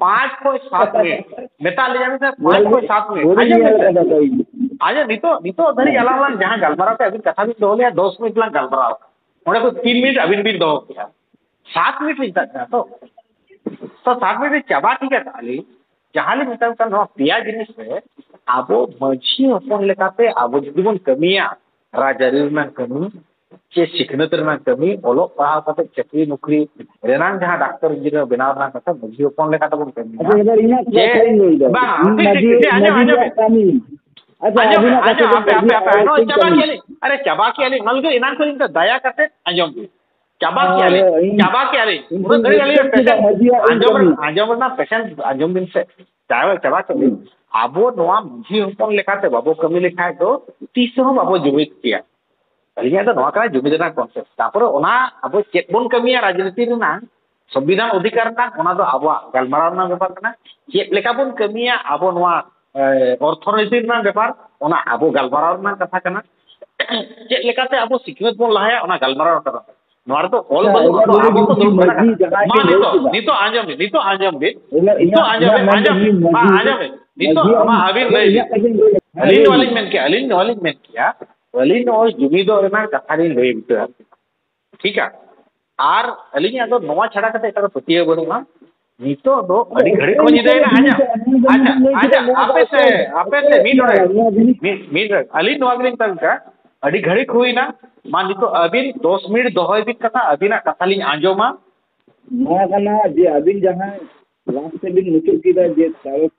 ᱯᱟᱸᱪ ᱠᱷᱚᱱ ᱥᱟᱛ ᱢᱤᱱᱤᱴ᱾ ᱢᱮᱛᱟ ᱞᱤᱧᱟ ᱵᱤᱱ ᱥᱮ, ᱯᱟᱸᱪ ᱠᱷᱚᱱ ᱥᱟᱛ ᱢᱤᱱᱤᱴ᱾ ᱵᱟᱹᱞᱤᱧ ᱟᱸᱡᱚᱢ ᱧᱮᱞ ᱵᱤᱱ ᱥᱮ? ᱟᱠᱟᱫᱟ ᱛᱚ ᱤᱧ ᱫᱚ᱾ ᱟᱸᱡᱚᱢ, ᱱᱤᱛᱚᱜ, ᱱᱤᱛᱚᱜ ᱫᱷᱟᱹᱨᱤᱡ ᱟᱞᱟᱝ ᱞᱟᱝ ᱡᱟᱦᱟᱸ ᱜᱟᱞᱢᱟᱨᱟᱣ ᱠᱮᱫᱟ, ᱟᱹᱵᱤᱱ ᱠᱟᱛᱷᱟ ᱵᱤᱱ ᱫᱚᱦᱚ ᱞᱮᱜᱼᱟ, ᱫᱚᱥ ᱢᱤᱱᱤᱴ ᱞᱟᱝ ᱜᱟᱞᱢᱟᱨᱟᱣ᱾ ᱚᱸᱰᱮ ᱠᱷᱚᱱ ᱛᱤᱱ ᱢᱤᱱᱤᱴ ᱟᱹᱵᱤᱱ ᱵᱤᱱ ᱫᱚᱦᱚ ᱠᱮᱫᱟ, ᱥᱟᱛ ᱢᱤᱱᱤᱴ ᱞᱤᱧ ᱢᱮᱛᱟᱜ ᱠᱟᱱᱟ ᱛᱚ, ᱛᱚ ᱥᱟᱛ ᱢᱤᱱᱤᱴ ᱨᱮ ᱪᱟᱵᱟ ᱴᱷᱤᱠ ᱟᱠᱟᱫᱼᱟ ᱞᱤᱧ᱾ ᱡᱟᱦᱟᱸ ᱞᱤᱧ ᱢᱮᱛᱟᱜ ᱠᱟᱱ ᱱᱚᱣᱟ ᱯᱮᱭᱟ ᱡᱤᱱᱤᱥ ᱨᱮ ᱟᱵᱚ ᱢᱟᱹᱡᱷᱤ ᱦᱚᱯᱚᱱ ᱞᱮᱠᱟᱛᱮ ᱟᱵᱚ ᱡᱩᱫᱤ ᱵᱚᱱ ᱠᱟᱹᱢᱤᱭᱟ, ᱨᱟᱡᱽᱟᱹᱨᱤ ᱨᱮᱱᱟᱜ ᱠᱟᱹᱢᱤ, ᱪᱮ ᱥᱤᱠᱷᱱᱟᱹᱛ ᱨᱮᱱᱟᱜ ᱠᱟᱹᱢᱤ, ᱚᱞᱚᱜ ᱯᱟᱲᱦᱟᱣ ᱠᱟᱛᱮ ᱪᱟᱹᱠᱨᱤ ᱱᱚᱠᱨᱤ ᱨᱮᱱᱟᱜ ᱡᱟᱦᱟᱸ ᱰᱟᱠᱛᱚᱨ ᱤᱧᱡᱤᱱᱤᱭᱟᱨ ᱵᱮᱱᱟᱣ ᱨᱮᱱᱟᱜ ᱠᱟᱛᱷᱟ, ᱢᱟᱹᱡᱷᱤ ᱦᱚᱯᱚᱱ ᱞᱮᱠᱟ ᱛᱮᱵᱚᱱ ᱠᱟᱹᱢᱤᱭᱟ᱾ ᱟᱪᱪᱷᱟ, ᱮᱵᱟᱨ ᱤᱧᱟᱹᱜ ᱡᱮ, ᱠᱟᱛᱷᱟᱧ ᱞᱟᱹᱭ ᱮᱫᱟ᱾ ᱵᱟᱝ, ᱤᱧ ᱴᱷᱤᱠ, ᱴᱷᱤᱠ, ᱢᱟᱹᱡᱷᱤ, ᱴᱷᱤᱠ, ᱴᱷᱤᱠ, ᱟᱸᱡᱚᱢ, ᱢᱟᱹᱡᱷᱤ ᱟᱸᱡᱚᱢ ᱨᱮᱭᱟᱜ ᱵᱤᱱ᱾ ᱠᱟᱹᱢᱤ᱾ ᱟᱪᱪᱷᱟ, ᱟᱸᱡᱚᱢ ᱟᱹᱵᱤᱱᱟᱜ ᱵᱤᱱ, ᱠᱟᱛᱷᱟ ᱟᱸᱡᱚᱢ, ᱫᱚ ᱟᱯᱮ, ᱟᱯᱮ, ᱟᱯᱮ, ᱟᱹᱞᱤᱧ ᱱᱚᱣᱟ ᱞᱟᱹᱜᱤᱫ ᱤᱱᱟᱝ ᱠᱷᱚᱱ ᱤᱧ ᱫᱚ ᱫᱟᱭᱟ ᱠᱟᱛᱮ ᱟᱸᱡᱚᱢ ᱵᱤᱱ᱾ ᱪᱟᱵᱟ ᱠᱮᱜᱼᱟ ᱞᱤᱧ, ᱦᱳᱭ, ᱤᱧ, ᱪᱟᱵᱟ ᱠᱮᱜᱼᱟ ᱞᱤᱧ᱾ ᱤᱧ ᱩᱱᱟᱹᱜ ᱜᱷᱟᱹᱲᱤᱡ ᱟᱹᱞᱤᱧ ᱨᱮ ᱤᱧ ᱯᱮᱥᱮᱱᱴ ᱢᱟᱹᱡᱷᱤᱭᱟᱜ ᱤᱧ ᱟᱸᱡᱚᱢ ᱨᱮ-, ᱠᱟᱹᱢᱤ᱾ ᱟᱸᱡᱚᱢ ᱨᱮᱱᱟᱜ ᱯᱮᱥᱮᱱᱴ ᱟᱸᱡᱚᱢ ᱵᱤᱱ ᱥᱮ᱾ ᱪᱟᱵᱟ, ᱪᱟᱵᱟ ᱠᱮᱜᱼᱟ ᱞᱤᱧ᱾ ᱦᱩᱸ᱾ ᱟᱵᱚ ᱱᱚᱣᱟ ᱢᱟᱹᱡᱷᱤ ᱦᱚᱯᱚᱱ ᱞᱮᱠᱟᱛᱮ ᱵᱟᱵᱚ ᱠᱟᱹᱢᱤ ᱞᱮᱠᱷᱟᱡ ᱫᱚ ᱛᱤᱥ ᱦᱚᱸ ᱵᱟᱵᱚ ᱡᱩᱢᱤᱫ ᱠᱮᱭᱟ᱾ ᱟᱹᱞᱤᱧᱟᱜ ᱫᱚ ᱱᱚᱣᱟ ᱠᱟᱱᱟ ᱡᱩᱢᱤᱫ ᱨᱮᱱᱟᱜ ᱠᱚᱱᱥᱮᱯᱴ᱾ ᱛᱟᱯᱚᱨᱮ ᱚᱱᱟ ᱟᱵᱚ ᱪᱮᱫ ᱵᱚᱱ ᱠᱟᱹᱢᱤᱭᱟ ᱨᱟᱡᱽᱱᱤᱛᱤ ᱨᱮᱱᱟᱜ, ᱥᱚᱝᱵᱤᱫᱷᱟᱱ ᱚᱫᱷᱤᱠᱟᱨ ᱨᱮᱱᱟᱜ, ᱚᱱᱟ ᱫᱚ ᱟᱵᱚᱣᱟᱜ ᱜᱟᱞᱢᱟᱨᱟᱣ ᱨᱮᱱᱟᱜ ᱵᱮᱯᱟᱨ ᱠᱟᱱᱟ᱾ ᱪᱮᱫ ᱞᱮᱠᱟ ᱵᱚᱱ ᱠᱟᱹᱢᱤᱭᱟ ᱟᱵᱚ ᱱᱚᱣᱟ, ᱮ, ᱚᱨᱛᱷᱚᱱᱤᱛᱤ ᱨᱮᱱᱟᱜ ᱵᱮᱯᱟᱨ, ᱚᱱᱟ ᱟᱵᱚ ᱜᱟᱞᱢᱟᱨᱟᱣ ᱨᱮᱱᱟᱜ ᱠᱟᱛᱷᱟ ᱠᱟᱱᱟ᱾ ᱪᱮᱫ ᱞᱮᱠᱟᱛᱮ ᱟᱵᱚ ᱥᱤᱠᱷᱱᱟᱹᱛ ᱵᱚᱱ ᱞᱟᱦᱟᱭᱟ, ᱚᱱᱟ ᱜᱟᱞᱢᱟᱨᱟᱣ ᱨᱮᱱᱟᱜ ᱠᱟᱛᱷᱟ᱾ ᱱᱚᱣᱟ ᱨᱮᱫᱚ ᱚᱞ ᱟᱪᱪᱷᱟ, ᱵᱟᱹᱱᱩᱜᱼᱟ ᱮᱵᱟᱨ ᱛᱚ, ᱞᱟᱹᱭ ᱟᱵᱚ ᱵᱤᱱ ᱠᱚ ᱫᱩᱲᱩᱵ ᱢᱟᱹᱡᱷᱤ ᱠᱟᱱᱟ᱾ ᱡᱟᱦᱟᱸᱭ ᱢᱟ ᱠᱤᱱ ᱞᱟᱹᱭ ᱱᱤᱛᱚᱜ, ᱠᱮᱫᱟ᱾ ᱱᱤᱛᱚᱜ ᱟᱸᱡᱚᱢ ᱵᱤᱱ, ᱱᱤᱛᱚᱜ ᱟᱸᱡᱚᱢ ᱵᱤᱱ᱾ ᱮᱵᱟᱨ ᱤᱧᱟᱹᱜ, ᱱᱤᱛᱚᱜ ᱤᱧᱟᱹᱜ ᱟᱸᱡᱚᱢ ᱢᱮᱱ ᱵᱤᱱ, ᱫᱚ ᱟᱸᱡᱚᱢ ᱵᱤᱱ᱾ ᱢᱟᱹᱡᱷᱤ, ᱱᱤᱛᱚᱜ ᱢᱟᱹᱡᱷᱤ ᱟᱢᱟᱜ ᱟᱹᱵᱤᱱ ᱞᱟᱹᱭ ᱵᱤᱱ᱾ ᱤᱧᱟᱹᱜ ᱠᱟᱛᱷᱟᱧ ᱞᱟᱹᱭ ᱞᱮᱫᱟ᱾ ᱟᱹᱞᱤᱧ ᱞᱟᱹᱭ ᱱᱚᱣᱟ ᱵᱤᱱ᱾ ᱞᱤᱧ ᱢᱮᱱ ᱠᱮᱜᱼᱟ, ᱟᱹᱞᱤᱧ ᱱᱚᱣᱟ ᱞᱤᱧ ᱢᱮᱱ ᱠᱮᱜᱼᱟ, ᱟᱹᱞᱤᱧ ᱱᱚᱜᱼᱚᱭ ᱡᱩᱢᱤᱫᱚᱜ ᱨᱮᱱᱟᱜ ᱠᱟᱛᱷᱟ ᱞᱤᱧ ᱞᱟᱹᱭ ᱵᱩᱴᱟᱹ ᱟᱵᱤᱱᱟ᱾ ᱴᱷᱤᱠᱟ? ᱟᱨ ᱟᱹᱞᱤᱧᱟᱜ ᱫᱚ ᱱᱚᱣᱟ ᱪᱷᱟᱰᱟ ᱠᱟᱛᱮ ᱮᱴᱟᱜ ᱯᱟᱹᱛᱭᱟᱹᱣ ᱵᱟᱹᱱᱩᱜᱼᱟ᱾ ᱱᱤᱛᱚᱜ ᱫᱚ ᱟᱹᱰᱤ ᱜᱷᱟᱹᱲᱤᱡ ᱠᱚ ᱧᱤᱫᱟᱹᱭᱮᱱᱟ᱾ ᱟᱸᱡᱚᱢ, ᱟᱪᱪᱷᱟ, ᱟᱪᱪᱷᱟ, ᱟᱯᱮ ᱥᱮ, ᱟᱯᱮ ᱥᱮ, ᱢᱤᱫ ᱰᱚᱸᱰᱮᱠ, ᱢᱤᱫ, ᱢᱤᱫ ᱰᱚᱸᱰᱮᱠ᱾ ᱟᱹᱞᱤᱧ ᱱᱚᱣᱟ ᱜᱮᱞᱤᱧ ᱢᱮᱛᱟ ᱵᱤᱱ ᱠᱟᱱᱟ, ᱟᱹᱰᱤ ᱜᱷᱟᱹᱲᱤᱡ ᱦᱩᱭᱱᱟ᱾ ᱢᱟ ᱱᱤᱛᱚᱜ ᱟᱹᱵᱤᱱ ᱫᱚᱥ ᱢᱤᱱᱤᱴ ᱫᱚᱦᱚᱭ ᱵᱤᱱ ᱠᱟᱛᱷᱟ, ᱟᱹᱵᱤᱱᱟᱜ ᱠᱟᱛᱷᱟ ᱞᱤᱧ ᱟᱸᱡᱚᱢᱟ᱾ ᱱᱚᱣᱟ ᱠᱟᱱᱟ ᱡᱮ ᱟᱹᱵᱤᱱ ᱡᱟᱦᱟᱸ ᱞᱟᱥᱴ ᱨᱮᱵᱤᱱ ᱢᱩᱪᱟᱹᱫ ᱠᱮᱫᱟ ᱡᱮ ᱛᱟᱨᱚᱠ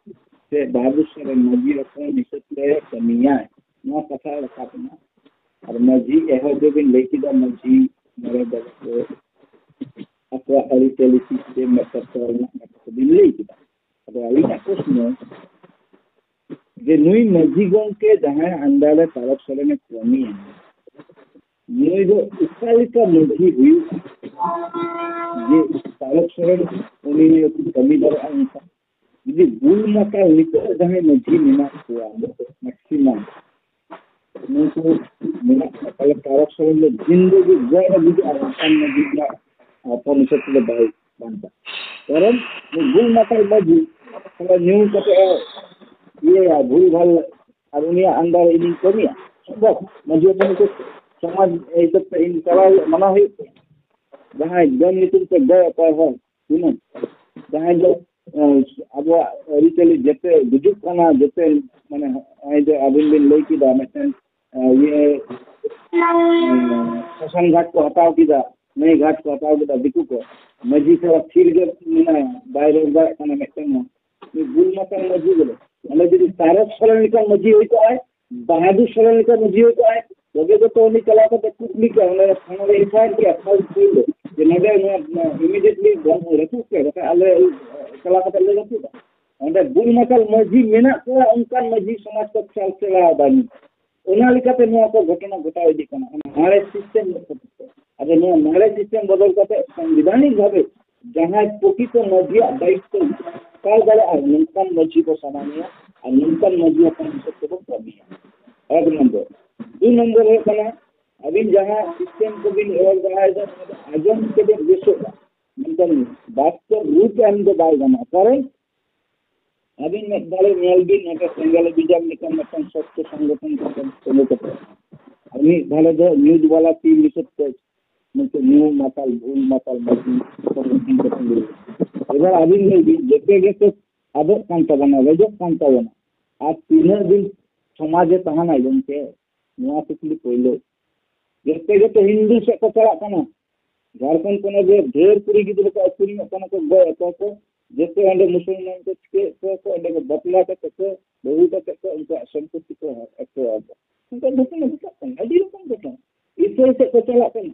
ᱥᱮ ᱵᱟᱦᱟᱫᱩᱨ ᱥᱚᱨᱮᱱ ᱢᱟᱹᱡᱷᱤ ᱦᱚᱯᱚᱱ ᱦᱤᱥᱟᱹᱵ ᱛᱮ ᱠᱟᱹᱢᱤᱭᱟᱭ, ᱱᱚᱣᱟ ᱠᱟᱛᱷᱟ ᱨᱟᱠᱟᱵ ᱮᱱᱟ᱾ ᱟᱨ ᱢᱟᱹᱡᱷᱤ ᱮᱦᱚᱵ ᱨᱮᱵᱤᱱ ᱞᱟᱹᱭ ᱠᱮᱫᱟ, ᱢᱟᱹᱡᱷᱤ ᱢᱚᱬᱮ ᱵᱟᱵᱟ ᱠᱚ ᱟᱠᱚᱣᱟᱜ ᱟᱹᱨᱤᱪᱟᱹᱞᱤ ᱥᱤᱥᱴᱮᱢ ᱵᱮᱯᱟᱨ ᱛᱮ ᱨᱮᱱᱟᱜ ᱠᱟᱛᱷᱟ ᱠᱚᱵᱤᱱ ᱞᱟᱹᱭ ᱠᱮᱫᱟ᱾ ᱟᱫᱚ ᱟᱹᱞᱤᱧᱟᱜ ᱯᱨᱚᱥᱱᱚ ᱡᱮ ᱱᱩᱭ ᱢᱟᱹᱡᱷᱤ ᱜᱚᱢᱠᱮ ᱡᱟᱦᱟᱸᱭ under ᱨᱮ ᱛᱟᱨᱚᱠ ᱥᱚᱨᱮᱱᱮ ᱠᱟᱹᱢᱤᱭᱟ, ᱱᱩᱭ ᱫᱚ ᱚᱠᱟ ᱞᱮᱠᱟ ᱢᱟᱹᱡᱷᱤ ᱦᱩᱭᱩᱜᱼᱟ ᱡᱮ ᱛᱟᱨᱚᱠ ᱥᱚᱨᱮᱱ ᱩᱱᱤ ᱠᱟᱹᱢᱤ ᱫᱟᱲᱮᱭᱟᱜᱼᱟ ᱚᱱᱠᱟ? ᱡᱩᱫᱤ ᱵᱩᱞ ᱢᱟᱛᱟᱞ ᱱᱤᱛᱚᱜ ᱡᱟᱦᱟᱸᱭ ᱢᱟᱹᱡᱷᱤ ᱢᱮᱱᱟᱜ ᱠᱚᱣᱟ, ᱢᱮᱠᱥᱤᱢᱟᱢ ᱱᱩᱠᱩ ᱢᱮᱱᱟᱜ ᱠᱚᱣᱟ, ᱛᱟᱦᱞᱮ ᱛᱟᱨᱚᱠ ᱥᱚᱨᱮᱱ ᱫᱚ ᱡᱤᱱᱫᱮᱜᱤ ᱜᱚᱡ ᱨᱮ ᱜᱩᱡᱩᱜᱼᱟ, ᱚᱱᱠᱟᱱ ᱢᱟᱹᱡᱷᱤ ᱨᱮᱱᱟᱜ ᱦᱚᱯᱚᱱ ᱦᱤᱥᱟᱹᱵ ᱛᱮᱫᱚ ᱵᱟᱭ ᱵᱟᱧᱪᱟᱜᱼᱟ᱾ ᱠᱟᱨᱚᱱ ᱩᱱᱤ ᱵᱩᱞ ᱢᱟᱛᱟᱞ ᱢᱟᱹᱡᱷᱤ, ᱛᱟᱦᱞᱮ ᱧᱩ ᱠᱟᱛᱮ ᱮ ᱤᱭᱟᱹᱭᱟ, ᱵᱷᱩᱞ ᱵᱷᱟᱞ, ᱟᱨ ᱩᱱᱤᱭᱟᱜ under ᱨᱮ ᱤᱧᱤᱧ ᱠᱟᱹᱢᱤᱭᱟ? ᱥᱚᱢᱵᱷᱚᱵ? ᱢᱟᱹᱡᱷᱤ ᱦᱚᱯᱚᱱ ᱠᱚ ᱥᱚᱢᱟᱡᱽ ᱦᱤᱥᱟᱹᱵ ᱛᱮ ᱤᱧ ᱪᱟᱞᱟᱣ ᱦᱩᱭᱩᱜ, ᱢᱟᱱᱟᱣ ᱦᱩᱭᱩᱜ ᱛᱤᱧᱟ᱾ ᱡᱟᱦᱟᱸᱭ ᱰᱟᱹᱱ ᱧᱩᱛᱩᱢ ᱛᱮ ᱜᱚᱡ ᱟᱠᱚᱣᱟᱭ ᱦᱚᱲ, ᱦᱩᱱᱟᱹᱝ ᱡᱟᱦᱟᱸᱭ ᱫᱚ, ᱮ, ᱟᱵᱚᱣᱟᱜ ᱟᱹᱨᱤᱪᱟᱹᱞᱤ ᱡᱮᱛᱮ ᱜᱩᱡᱩᱜ ᱠᱟᱱᱟ, ᱡᱮᱛᱮ, ᱢᱟᱱᱮ, ᱱᱚᱜᱼᱚᱭ ᱡᱮ ᱟᱹᱵᱤᱱ ᱵᱤᱱ ᱞᱟᱹᱭ ᱠᱮᱫᱟ ᱢᱤᱫᱴᱮᱱ, ᱮ, ᱤᱭᱟᱹ, ᱮ, ᱥᱚᱥᱟᱱ ᱜᱷᱟᱴ ᱠᱚ ᱦᱟᱛᱟᱣ ᱠᱮᱫᱟ, ᱱᱟᱹᱭ ᱜᱷᱟᱴ ᱠᱚ ᱦᱟᱛᱟᱣ ᱠᱮᱫᱟ ᱫᱤᱠᱩ ᱠᱚ, ᱢᱟᱹᱡᱷᱤ ᱥᱟᱶ ᱛᱷᱤᱨ ᱜᱮ ᱢᱮᱱᱟᱭᱟ, ᱵᱟᱭ ᱨᱚᱲ ᱫᱟᱲᱮᱭᱟᱜ ᱠᱟᱱᱟ ᱢᱤᱫᱴᱮᱱ ᱦᱚᱸ᱾ ᱩᱱᱤ ᱵᱩᱞ ᱢᱟᱛᱟᱞ ᱢᱟᱹᱡᱷᱤ ᱵᱚᱞᱮ᱾ ᱚᱸᱰᱮ ᱡᱩᱫᱤ ᱛᱟᱨᱚᱠ ᱥᱚᱨᱮᱱ ᱞᱮᱠᱟ ᱢᱟᱹᱡᱷᱤ ᱦᱩᱭ ᱠᱚᱜᱼᱟᱭ, ᱵᱟᱦᱟᱫᱩᱨ ᱥᱚᱨᱮᱱ ᱞᱮᱠᱟ ᱢᱟᱹᱡᱷᱤ ᱦᱩᱭ ᱠᱚᱜᱼᱟᱭ, ᱛᱚᱵᱮ ᱜᱮᱛᱚ ᱩᱱᱤ ᱪᱟᱞᱟᱣ ᱠᱟᱛᱮ ᱠᱩᱠᱞᱤ ᱠᱮᱭᱟ, ᱚᱸᱰᱮ ᱛᱷᱟᱱᱟ ᱨᱮ ᱮᱯᱷ ᱟᱭ ᱟᱨ ᱠᱮᱭᱟ, first ᱯᱳᱭᱞᱳ, ᱡᱮ ᱱᱚᱰᱮ ᱱᱚᱣᱟ, ᱱᱚᱣᱟ immediately ᱵᱚᱱ ᱨᱟᱹᱯᱩᱫ ᱯᱮ, ᱵᱟᱠᱷᱟᱱ ᱟᱞᱮ ᱪᱟᱞᱟᱣ ᱠᱟᱛᱮ ᱞᱮ ᱨᱟᱹᱯᱩᱫᱟ᱾ ᱚᱸᱰᱮ ᱵᱩᱞ ᱢᱟᱛᱟᱞ ᱢᱟᱹᱡᱷᱤ ᱢᱮᱱᱟᱜ ᱠᱚᱣᱟ, ᱚᱱᱠᱟᱱ ᱢᱟᱹᱡᱷᱤ ᱥᱚᱢᱟᱡᱽ ᱠᱚ ᱪᱟᱞ ᱪᱟᱞᱟᱣ ᱵᱟᱹᱱᱩᱜ᱾ ᱚᱱᱟ ᱞᱮᱠᱟᱛᱮ ᱱᱚᱣᱟ ᱠᱚ ᱜᱷᱚᱴᱚᱱᱟ ᱜᱷᱚᱴᱟᱣ ᱤᱫᱤᱜ ᱠᱟᱱᱟ, ᱚᱱᱟ ᱢᱟᱨᱮ system ᱠᱷᱟᱹᱛᱤᱨ ᱛᱮ᱾ ᱟᱫᱚ ᱱᱚᱣᱟ ᱢᱟᱨᱮ system ᱵᱚᱫᱚᱞ ᱠᱟᱛᱮ ᱥᱚᱝᱵᱤᱫᱷᱟᱱᱤᱠ ᱵᱷᱟᱵᱮ ᱡᱟᱦᱟᱸᱭ ᱯᱨᱚᱠᱤᱛᱚ ᱢᱟᱹᱡᱷᱤᱭᱟᱜ ᱫᱟᱭᱤᱛᱛᱚ ᱦᱟᱛᱟᱣ ᱫᱟᱲᱮᱭᱟᱜᱼᱟ, ᱱᱚᱝᱠᱟᱱ ᱢᱟᱹᱡᱷᱤ ᱵᱚ ᱥᱟᱢᱟᱝᱮᱭᱟ ᱟᱨ ᱱᱚᱝᱠᱟᱱ ᱢᱟᱹᱡᱷᱤ ᱦᱚᱯᱚᱱ ᱦᱤᱥᱟᱹᱵ ᱛᱮᱵᱚ ᱠᱟᱹᱢᱤᱭᱟ᱾ ᱮᱠ ᱱᱚᱢᱵᱚᱨ᱾ ᱫᱩ ᱱᱚᱢᱵᱚᱨ ᱦᱩᱭᱩᱜ ᱠᱟᱱᱟ, ᱟᱹᱵᱤᱱ ᱡᱟᱦᱟᱸ system ᱠᱚᱵᱤᱱ ᱮᱦᱚᱵ ᱫᱟᱲᱮᱭᱟᱜᱼᱟ, ᱚᱱᱟ ᱫᱚ ᱟᱸᱡᱚᱢ ᱛᱮᱵᱤᱱ ᱵᱮᱥᱚᱜᱼᱟ, ᱢᱮᱱᱠᱷᱟᱱ ᱵᱟᱥᱛᱚᱵ ᱨᱩᱯ ᱮᱢ ᱫᱚ ᱵᱟᱭ ᱜᱟᱱᱚᱜᱼᱟ᱾ ᱠᱟᱨᱚᱱ ᱟᱹᱵᱤᱱ ᱢᱤᱫ ᱫᱷᱟᱣ ᱧᱮᱞ ᱵᱤᱱ, ᱱᱚᱰᱮ ᱥᱮᱸᱜᱮᱞ ᱚᱵᱷᱤᱡᱟᱱ ᱞᱮᱠᱟ ᱢᱤᱫᱴᱟᱝ ᱥᱚᱠᱛᱚ ᱥᱚᱝᱜᱚᱴᱷᱚᱱ ᱠᱟᱛᱮ ᱛᱤᱸᱜᱩ ᱠᱟᱛᱮ, ᱟᱨ ᱢᱤᱫ ᱫᱷᱟᱨᱮ ᱫᱚ ᱧᱩᱛ ᱵᱟᱞᱟ ᱛᱤ ᱢᱤᱥᱚᱱ ᱛᱮ ᱱᱩᱠᱩ ᱧᱩ ᱢᱟᱛᱟᱞ, ᱵᱷᱩᱞ ᱢᱟᱛᱟᱞ ᱢᱟᱹᱡᱷᱤ ᱥᱚᱝᱜᱚᱴᱷᱚᱱ ᱠᱟᱛᱮ ᱛᱤᱸᱜᱩ᱾ ᱮᱵᱟᱨ ᱟᱹᱵᱤᱱ ᱞᱟᱹᱭ ᱵᱤᱱ, ᱡᱮᱛᱮ ᱜᱮᱛᱚ ᱟᱫᱚᱜ ᱠᱟᱱ ᱛᱟᱵᱚᱱᱟ, ᱨᱮᱡᱚᱜ ᱠᱟᱱ ᱛᱟᱵᱚᱱᱟ, ᱟᱨ ᱛᱤᱱᱟᱹᱜ ᱫᱤᱱ ᱥᱚᱢᱟᱡᱮ ᱛᱟᱦᱮᱱᱟ ᱜᱚᱢᱠᱮ? ᱱᱚᱣᱟ ᱠᱩᱠᱞᱤ ᱯᱳᱭᱞᱳ᱾ ᱡᱮᱛᱮ ᱜᱮᱛᱚ ᱦᱤᱱᱫᱩ ᱥᱮᱫ ᱠᱚ ᱪᱟᱞᱟᱜ ᱠᱟᱱᱟ᱾ ᱡᱷᱟᱲᱠᱷᱚᱸᱰ ᱯᱚᱱᱚᱛ ᱨᱮ ᱰᱷᱮᱨ ᱠᱩᱲᱤ ᱜᱤᱫᱽᱨᱟᱹ ᱠᱚ ᱟᱹᱠᱷᱨᱤᱧᱚᱜ ᱠᱟᱱᱟ ᱠᱚ, ᱜᱚᱡ ᱮᱫ ᱠᱚᱣᱟ ᱠᱚ᱾ ᱡᱮᱛᱮ ᱚᱸᱰᱮ ᱢᱩᱥᱚᱞᱢᱟᱱ ᱠᱚ ᱪᱤᱠᱟᱹᱭᱮᱫ ᱠᱚᱣᱟ ᱠᱚ, ᱚᱸᱰᱮ ᱠᱚ ᱵᱟᱯᱞᱟ ᱠᱟᱛᱮ ᱠᱚ, ᱵᱟᱹᱦᱩ ᱠᱟᱛᱮ ᱠᱚ, ᱩᱱᱠᱩᱣᱟᱜ ᱥᱚᱢᱯᱚᱛᱛᱤ ᱠᱚ ᱟᱹᱠᱷᱨᱤᱧ ᱮᱫᱟ᱾ ᱩᱱᱠᱩ ᱜᱷᱚᱴᱚᱱᱟ ᱜᱷᱚᱴᱟᱜ ᱠᱟᱱᱟ, ᱟᱹᱰᱤ ᱨᱚᱠᱚᱢ ᱜᱷᱚᱴᱚᱱᱟ᱾ ᱤᱥᱨᱟᱭᱮᱞ ᱥᱮᱫ ᱠᱚ ᱪᱟᱞᱟᱜ ᱠᱟᱱᱟ᱾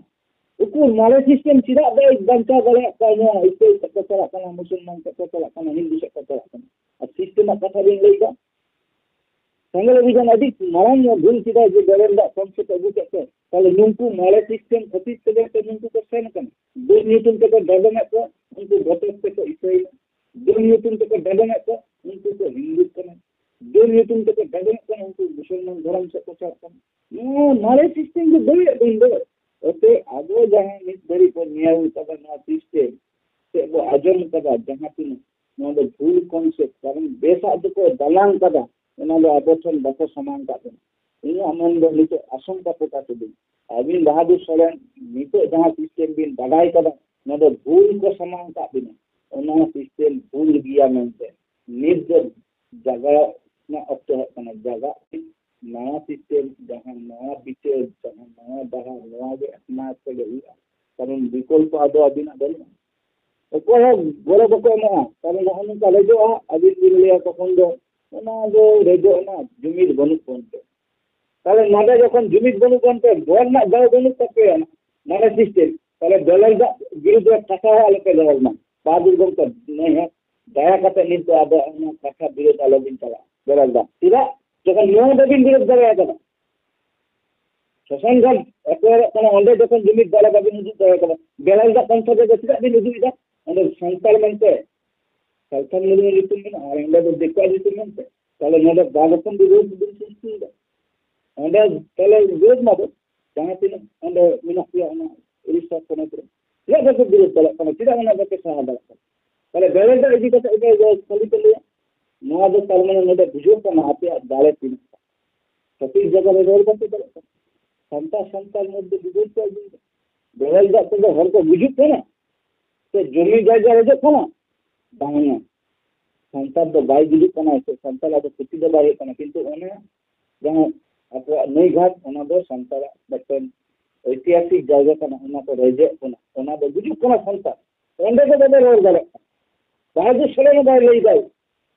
ᱩᱠᱩᱨ ᱢᱟᱨᱮ system ᱪᱮᱫᱟᱜ ᱵᱟᱭ ᱵᱟᱧᱪᱟᱣ ᱫᱟᱲᱮᱭᱟᱜ ᱠᱟᱱᱟ? ᱱᱚᱣᱟ ᱤᱥᱨᱟᱭᱮᱞ ᱥᱮᱫ ᱠᱚ ᱪᱟᱞᱟᱜ ᱠᱟᱱᱟ, ᱢᱩᱥᱚᱞᱢᱟᱱ ᱥᱮᱫ ᱠᱚ ᱪᱟᱞᱟᱜ ᱠᱟᱱᱟ, ᱦᱤᱱᱫᱩ ᱥᱮᱫ ᱠᱚ ᱪᱟᱞᱟᱜ ᱠᱟᱱᱟ᱾ ᱟᱨ system ᱟᱜ ᱠᱟᱛᱷᱟ ᱵᱤᱱ ᱞᱟᱹᱭ ᱮᱫᱟ, ᱥᱮᱸᱜᱮᱞ ᱚᱵᱷᱤᱡᱟᱱ ᱟᱹᱰᱤ ᱢᱟᱨᱟᱝ ᱧᱚᱜ ᱵᱷᱩᱞ ᱠᱮᱫᱟᱭ ᱡᱮ ᱵᱮᱨᱮᱞ ᱫᱟᱜ ᱯᱟᱢᱯ ᱥᱮᱴ ᱟᱹᱜᱩ ᱠᱮᱫ ᱛᱮ, ᱛᱟᱦᱞᱮ ᱱᱩᱠᱩ ᱢᱟᱨᱮ system ᱠᱷᱟᱹᱛᱤᱨ ᱛᱮᱜᱮ ᱛᱚ ᱱᱩᱠᱩ ᱠᱚ ᱥᱮᱱ ᱠᱟᱱᱟ᱾ ᱰᱟᱹᱱ ᱧᱩᱛᱩᱢ ᱛᱮᱠᱚ ᱰᱟᱸᱰᱚᱢᱮᱫ ᱠᱚᱣᱟ, ᱩᱱᱠᱩ ᱜᱷᱚᱴᱚᱠ ᱛᱮᱠᱚ ᱤᱥᱟᱹᱭᱮᱱᱟ᱾ ᱰᱟᱹᱱ ᱧᱩᱛᱩᱢ ᱛᱮᱠᱚ ᱰᱟᱸᱰᱚᱢᱮᱫ ᱠᱚᱣᱟ, ᱩᱱᱠᱩ ᱠᱚ ᱦᱤᱱᱫᱩᱜ ᱠᱟᱱᱟ᱾ ᱰᱟᱹᱱ ᱧᱩᱛᱩᱢ ᱛᱮᱠᱚ ᱰᱟᱸᱰᱚᱢᱮᱫ ᱠᱟᱱᱟ, ᱩᱱᱠᱩ ᱢᱩᱥᱚᱞᱢᱟᱱ ᱫᱷᱚᱨᱚᱢ ᱥᱮᱫ ᱠᱚ ᱪᱟᱞᱟᱜ ᱠᱟᱱᱟ᱾ ᱱᱚᱣᱟ ᱢᱟᱨᱮ system ᱫᱚ ᱵᱟᱹᱲᱤᱡ ᱫᱤᱱ ᱫᱚ᱾ ᱚᱛᱮ ᱟᱵᱚ ᱡᱟᱦᱟᱸ ᱱᱤᱛ ᱫᱷᱟᱹᱨᱤᱡ ᱵᱚᱱ ᱧᱮᱞ ᱠᱟᱫᱟ ᱱᱚᱣᱟ system, ᱥᱮ ᱵᱚ ᱟᱸᱡᱚᱢ ᱠᱟᱫᱟ ᱡᱟᱦᱟᱸ ᱛᱤᱱᱟᱹᱜ, ᱱᱚᱣᱟ ᱫᱚ ᱵᱷᱩᱞ concept, ᱠᱟᱨᱚᱱ ᱵᱮᱥᱟᱜ ᱫᱚᱠᱚ ᱫᱟᱱᱟᱝ ᱠᱟᱫᱟ, ᱚᱱᱟ ᱫᱚ ᱟᱵᱚ ᱴᱷᱮᱱ ᱵᱟᱠᱚ ᱥᱟᱢᱟᱝ ᱠᱟᱜ ᱵᱚᱱᱟ᱾ ᱤᱧᱟᱹᱜ ᱢᱮᱱ ᱫᱚ ᱱᱤᱛᱚᱜ ᱟᱥᱚᱝᱠᱟ ᱯᱨᱚᱠᱟᱥ ᱤᱫᱤᱧ, ᱟᱹᱵᱤᱱ ᱵᱟᱦᱟᱫᱩᱨ ᱥᱚᱨᱮᱱ ᱱᱤᱛᱚᱜ ᱡᱟᱦᱟᱸ system ᱵᱤᱱ ᱵᱟᱰᱟᱭ ᱠᱟᱫᱟ, ᱱᱚᱣᱟ ᱫᱚ ᱵᱷᱩᱞ ᱠᱚ ᱥᱟᱢᱟᱝ ᱠᱟᱜ ᱵᱤᱱᱟ, ᱚᱱᱟ system ᱵᱷᱩᱞ ᱜᱮᱭᱟ ᱢᱮᱱᱛᱮ ᱱᱤᱛ ᱫᱚ ᱡᱟᱜᱟᱣ ᱨᱮᱱᱟᱜ ᱚᱠᱛᱚ ᱦᱮᱡ ᱠᱟᱱᱟ᱾ ᱡᱟᱜᱟᱜ ᱵᱤᱱ, ᱱᱟᱣᱟ system, ᱡᱟᱦᱟᱸ ᱱᱟᱣᱟ ᱵᱤᱪᱟᱹᱨ, ᱡᱟᱦᱟᱸ ᱱᱟᱣᱟ ᱰᱟᱦᱟᱨ, ᱱᱚᱣᱟ ᱜᱮ ᱟᱯᱱᱟᱨ ᱛᱮᱜᱮ ᱦᱩᱭᱩᱜᱼᱟ᱾ ᱠᱟᱨᱚᱱ ᱵᱤᱠᱚᱞᱯᱚ ᱟᱫᱚ ᱟᱹᱵᱤᱱᱟᱜ ᱵᱟᱹᱱᱩᱜᱼᱟ᱾ ᱚᱠᱚᱭ ᱦᱚᱸ ᱜᱚᱲᱚ ᱵᱟᱠᱚ ᱮᱢᱚᱜᱼᱟ᱾ ᱠᱟᱨᱚᱱ ᱱᱚᱜᱼᱚ ᱱᱚᱝᱠᱟ ᱨᱮᱡᱚᱜᱼᱟ, ᱟᱹᱵᱤᱱ ᱵᱤᱱ ᱞᱟᱹᱭᱟ ᱛᱚᱠᱷᱚᱱ ᱫᱚ ᱚᱱᱟ ᱫᱚ ᱨᱮᱡᱚᱜ ᱨᱮᱱᱟᱜ ᱡᱩᱢᱤᱫ ᱵᱟᱹᱱᱩᱜ ᱵᱚᱱ ᱛᱮ᱾ ᱛᱟᱦᱞᱮ ᱱᱚᱰᱮ ᱡᱚᱠᱷᱚᱱ ᱡᱩᱢᱤᱫ ᱵᱟᱹᱱᱩᱜ ᱵᱚᱱ ᱛᱮ, ᱵᱚᱞ ᱨᱮᱱᱟᱜ ᱫᱟᱣ ᱵᱟᱹᱱᱩᱜ ᱛᱟᱯᱮᱭᱟ, ᱢᱟᱱᱮ system, ᱛᱟᱦᱞᱮ ᱵᱮᱨᱮᱞ ᱫᱟᱜ ᱵᱤᱨᱩᱫᱷ ᱨᱮ ᱠᱟᱛᱷᱟ ᱦᱚᱸ ᱟᱞᱚᱯᱮ ᱫᱚᱦᱚᱭ ᱢᱟ᱾ ᱵᱟᱦᱟᱫᱩᱨ ᱜᱚᱢᱠᱮ, ᱱᱩᱭ ᱦᱚᱸ ᱫᱟᱭᱟ ᱠᱟᱛᱮ ᱱᱤᱛ ᱫᱚ ᱟᱫᱚ ᱚᱱᱟ ᱠᱟᱛᱷᱟ ᱵᱤᱨᱩᱫᱷ ᱟᱞᱚᱵᱤᱱ ᱪᱟᱞᱟᱜᱼᱟ᱾ ᱵᱮᱨᱮᱞ ᱫᱟᱜ ᱪᱮᱫᱟᱜ? ᱡᱚᱠᱷᱚᱱ ᱱᱚᱣᱟ ᱵᱟᱹᱵᱤᱱ ᱵᱤᱨᱩᱫᱷ ᱫᱟᱲᱮᱭᱟᱠᱟᱫᱟ, ᱥᱟᱥᱚᱱ ᱫᱷᱚᱱ ᱮᱛᱚᱦᱚᱵᱚᱜ ᱠᱟᱱᱟ, ᱚᱸᱰᱮ ᱡᱚᱠᱷᱚᱱ ᱡᱩᱢᱤᱫ ᱫᱟᱲᱮ ᱵᱟᱵᱤᱱ ᱩᱫᱩᱜ ᱫᱟᱲᱮ ᱠᱟᱫᱟ, ᱵᱮᱨᱮᱞ ᱫᱟᱜ ᱯᱚᱱᱛᱷᱟ ᱛᱮᱫᱚ ᱪᱮᱫᱟᱜ ᱵᱤᱱ ᱩᱫᱩᱜ ᱮᱫᱟ? ᱚᱸᱰᱮ ᱥᱟᱱᱛᱟᱲ ᱢᱮᱱᱛᱮ ᱥᱟᱞᱠᱷᱟᱱ ᱢᱩᱨᱢᱩ ᱧᱩᱛᱩᱢ ᱢᱮᱱᱟᱜᱼᱟ, ᱟᱨ ᱚᱸᱰᱮ ᱫᱚ ᱫᱤᱠᱩᱣᱟᱜ ᱧᱩᱛᱩᱢ ᱢᱮᱱᱛᱮ, ᱛᱟᱦᱞᱮ ᱱᱚᱰᱮ ᱵᱟᱨ ᱨᱚᱠᱚᱢ ᱵᱤᱨᱳᱫ ᱵᱤᱱ ᱥᱨᱤᱥᱴᱤᱭᱮᱫᱟ᱾ ᱚᱸᱰᱮ ᱛᱟᱦᱞᱮ ᱵᱤᱨᱳᱫ ᱢᱟ ᱫᱚ ᱡᱟᱦᱟᱸ ᱛᱤᱱᱟᱹᱜ ᱚᱸᱰᱮ ᱢᱮᱱᱟᱜ ᱯᱮᱭᱟ ᱚᱱᱟ ᱩᱲᱤᱥᱥᱟ ᱯᱚᱱᱚᱛ ᱨᱮ, ᱪᱮᱫᱟᱜ ᱵᱟᱯᱮ ᱵᱤᱨᱳᱫ ᱫᱟᱲᱮᱭᱟᱜ ᱠᱟᱱᱟ? ᱪᱮᱫᱟᱜ ᱚᱱᱟ ᱵᱟᱯᱮ ᱥᱟᱦᱟ ᱫᱟᱲᱮᱭᱟᱜ ᱠᱟᱱᱟ? ᱛᱟᱦᱞᱮ ᱵᱮᱨᱮᱞ ᱫᱟᱜ ᱤᱫᱤ ᱠᱟᱛᱮ ᱜᱮ ᱡᱮ ᱠᱷᱟᱹᱞᱤ ᱯᱮ ᱞᱟᱹᱭᱟ, ᱱᱚᱣᱟ ᱫᱚ ᱛᱟᱨ ᱢᱟᱱᱮ ᱱᱚᱰᱮ ᱵᱩᱡᱷᱟᱹᱜ ᱠᱟᱱᱟ ᱟᱯᱮᱭᱟᱜ ᱫᱟᱲᱮ ᱛᱤᱱᱟᱹᱜ ᱴᱟ᱾ ᱥᱚᱴᱷᱤᱠ ᱡᱟᱭᱜᱟ ᱨᱮ ᱨᱚᱲ ᱵᱟᱯᱮ ᱫᱟᱲᱮᱭᱟᱜ ᱠᱟᱱᱟ᱾ ᱥᱟᱱᱛᱟᱲ ᱥᱟᱱᱛᱟᱲ ᱢᱚᱫᱽᱫᱷᱮ ᱵᱤᱵᱟᱹᱫ ᱯᱮ ᱟᱹᱜᱩᱭᱮᱫᱟ᱾ ᱵᱮᱨᱮᱞ ᱫᱟᱜ ᱛᱮᱫᱚ ᱦᱚᱲ ᱠᱚ ᱜᱩᱡᱩᱜ ᱠᱟᱱᱟ, ᱥᱮ ᱡᱚᱢᱤ ᱡᱟᱭᱜᱟ ᱨᱮᱡᱚᱜ ᱠᱟᱱᱟ? ᱵᱟᱝᱟ, ᱥᱟᱱᱛᱟᱲ ᱫᱚ ᱵᱟᱭ ᱜᱩᱡᱩᱜ ᱠᱟᱱᱟ, ᱥᱮ ᱥᱟᱱᱛᱟᱲᱟᱜ ᱫᱚ ᱠᱷᱚᱛᱤ ᱫᱚ ᱵᱟᱭ ᱦᱩᱭᱩᱜ ᱠᱟᱱᱟ, ᱠᱤᱱᱛᱩ ᱚᱱᱮ ᱡᱟᱦᱟᱸ ᱟᱠᱚᱣᱟᱜ ᱱᱟᱹᱭ ᱜᱷᱟᱴ, ᱚᱱᱟ ᱫᱚ ᱥᱟᱱᱛᱟᱲᱟᱜ ᱢᱤᱫᱴᱮᱱ ᱳᱭᱛᱤᱦᱟᱥᱤᱠ ᱡᱟᱭᱜᱟ ᱠᱟᱱᱟ, ᱚᱱᱟ ᱠᱚ ᱨᱮᱡᱮᱫ ᱠᱟᱱᱟ, ᱚᱱᱟ ᱫᱚ ᱜᱩᱡᱩᱜ ᱠᱟᱱᱟ ᱥᱟᱱᱛᱟᱲ᱾ ᱚᱸᱰᱮ ᱫᱚ ᱵᱟᱵᱚ ᱨᱚᱲ ᱫᱟᱲᱮᱭᱟᱜ ᱠᱟᱱᱟ᱾ ᱵᱟᱦᱟᱫᱩᱨ ᱥᱚᱨᱮᱱ ᱦᱚᱸ ᱵᱟᱭ ᱞᱟᱹᱭ ᱫᱟᱭ,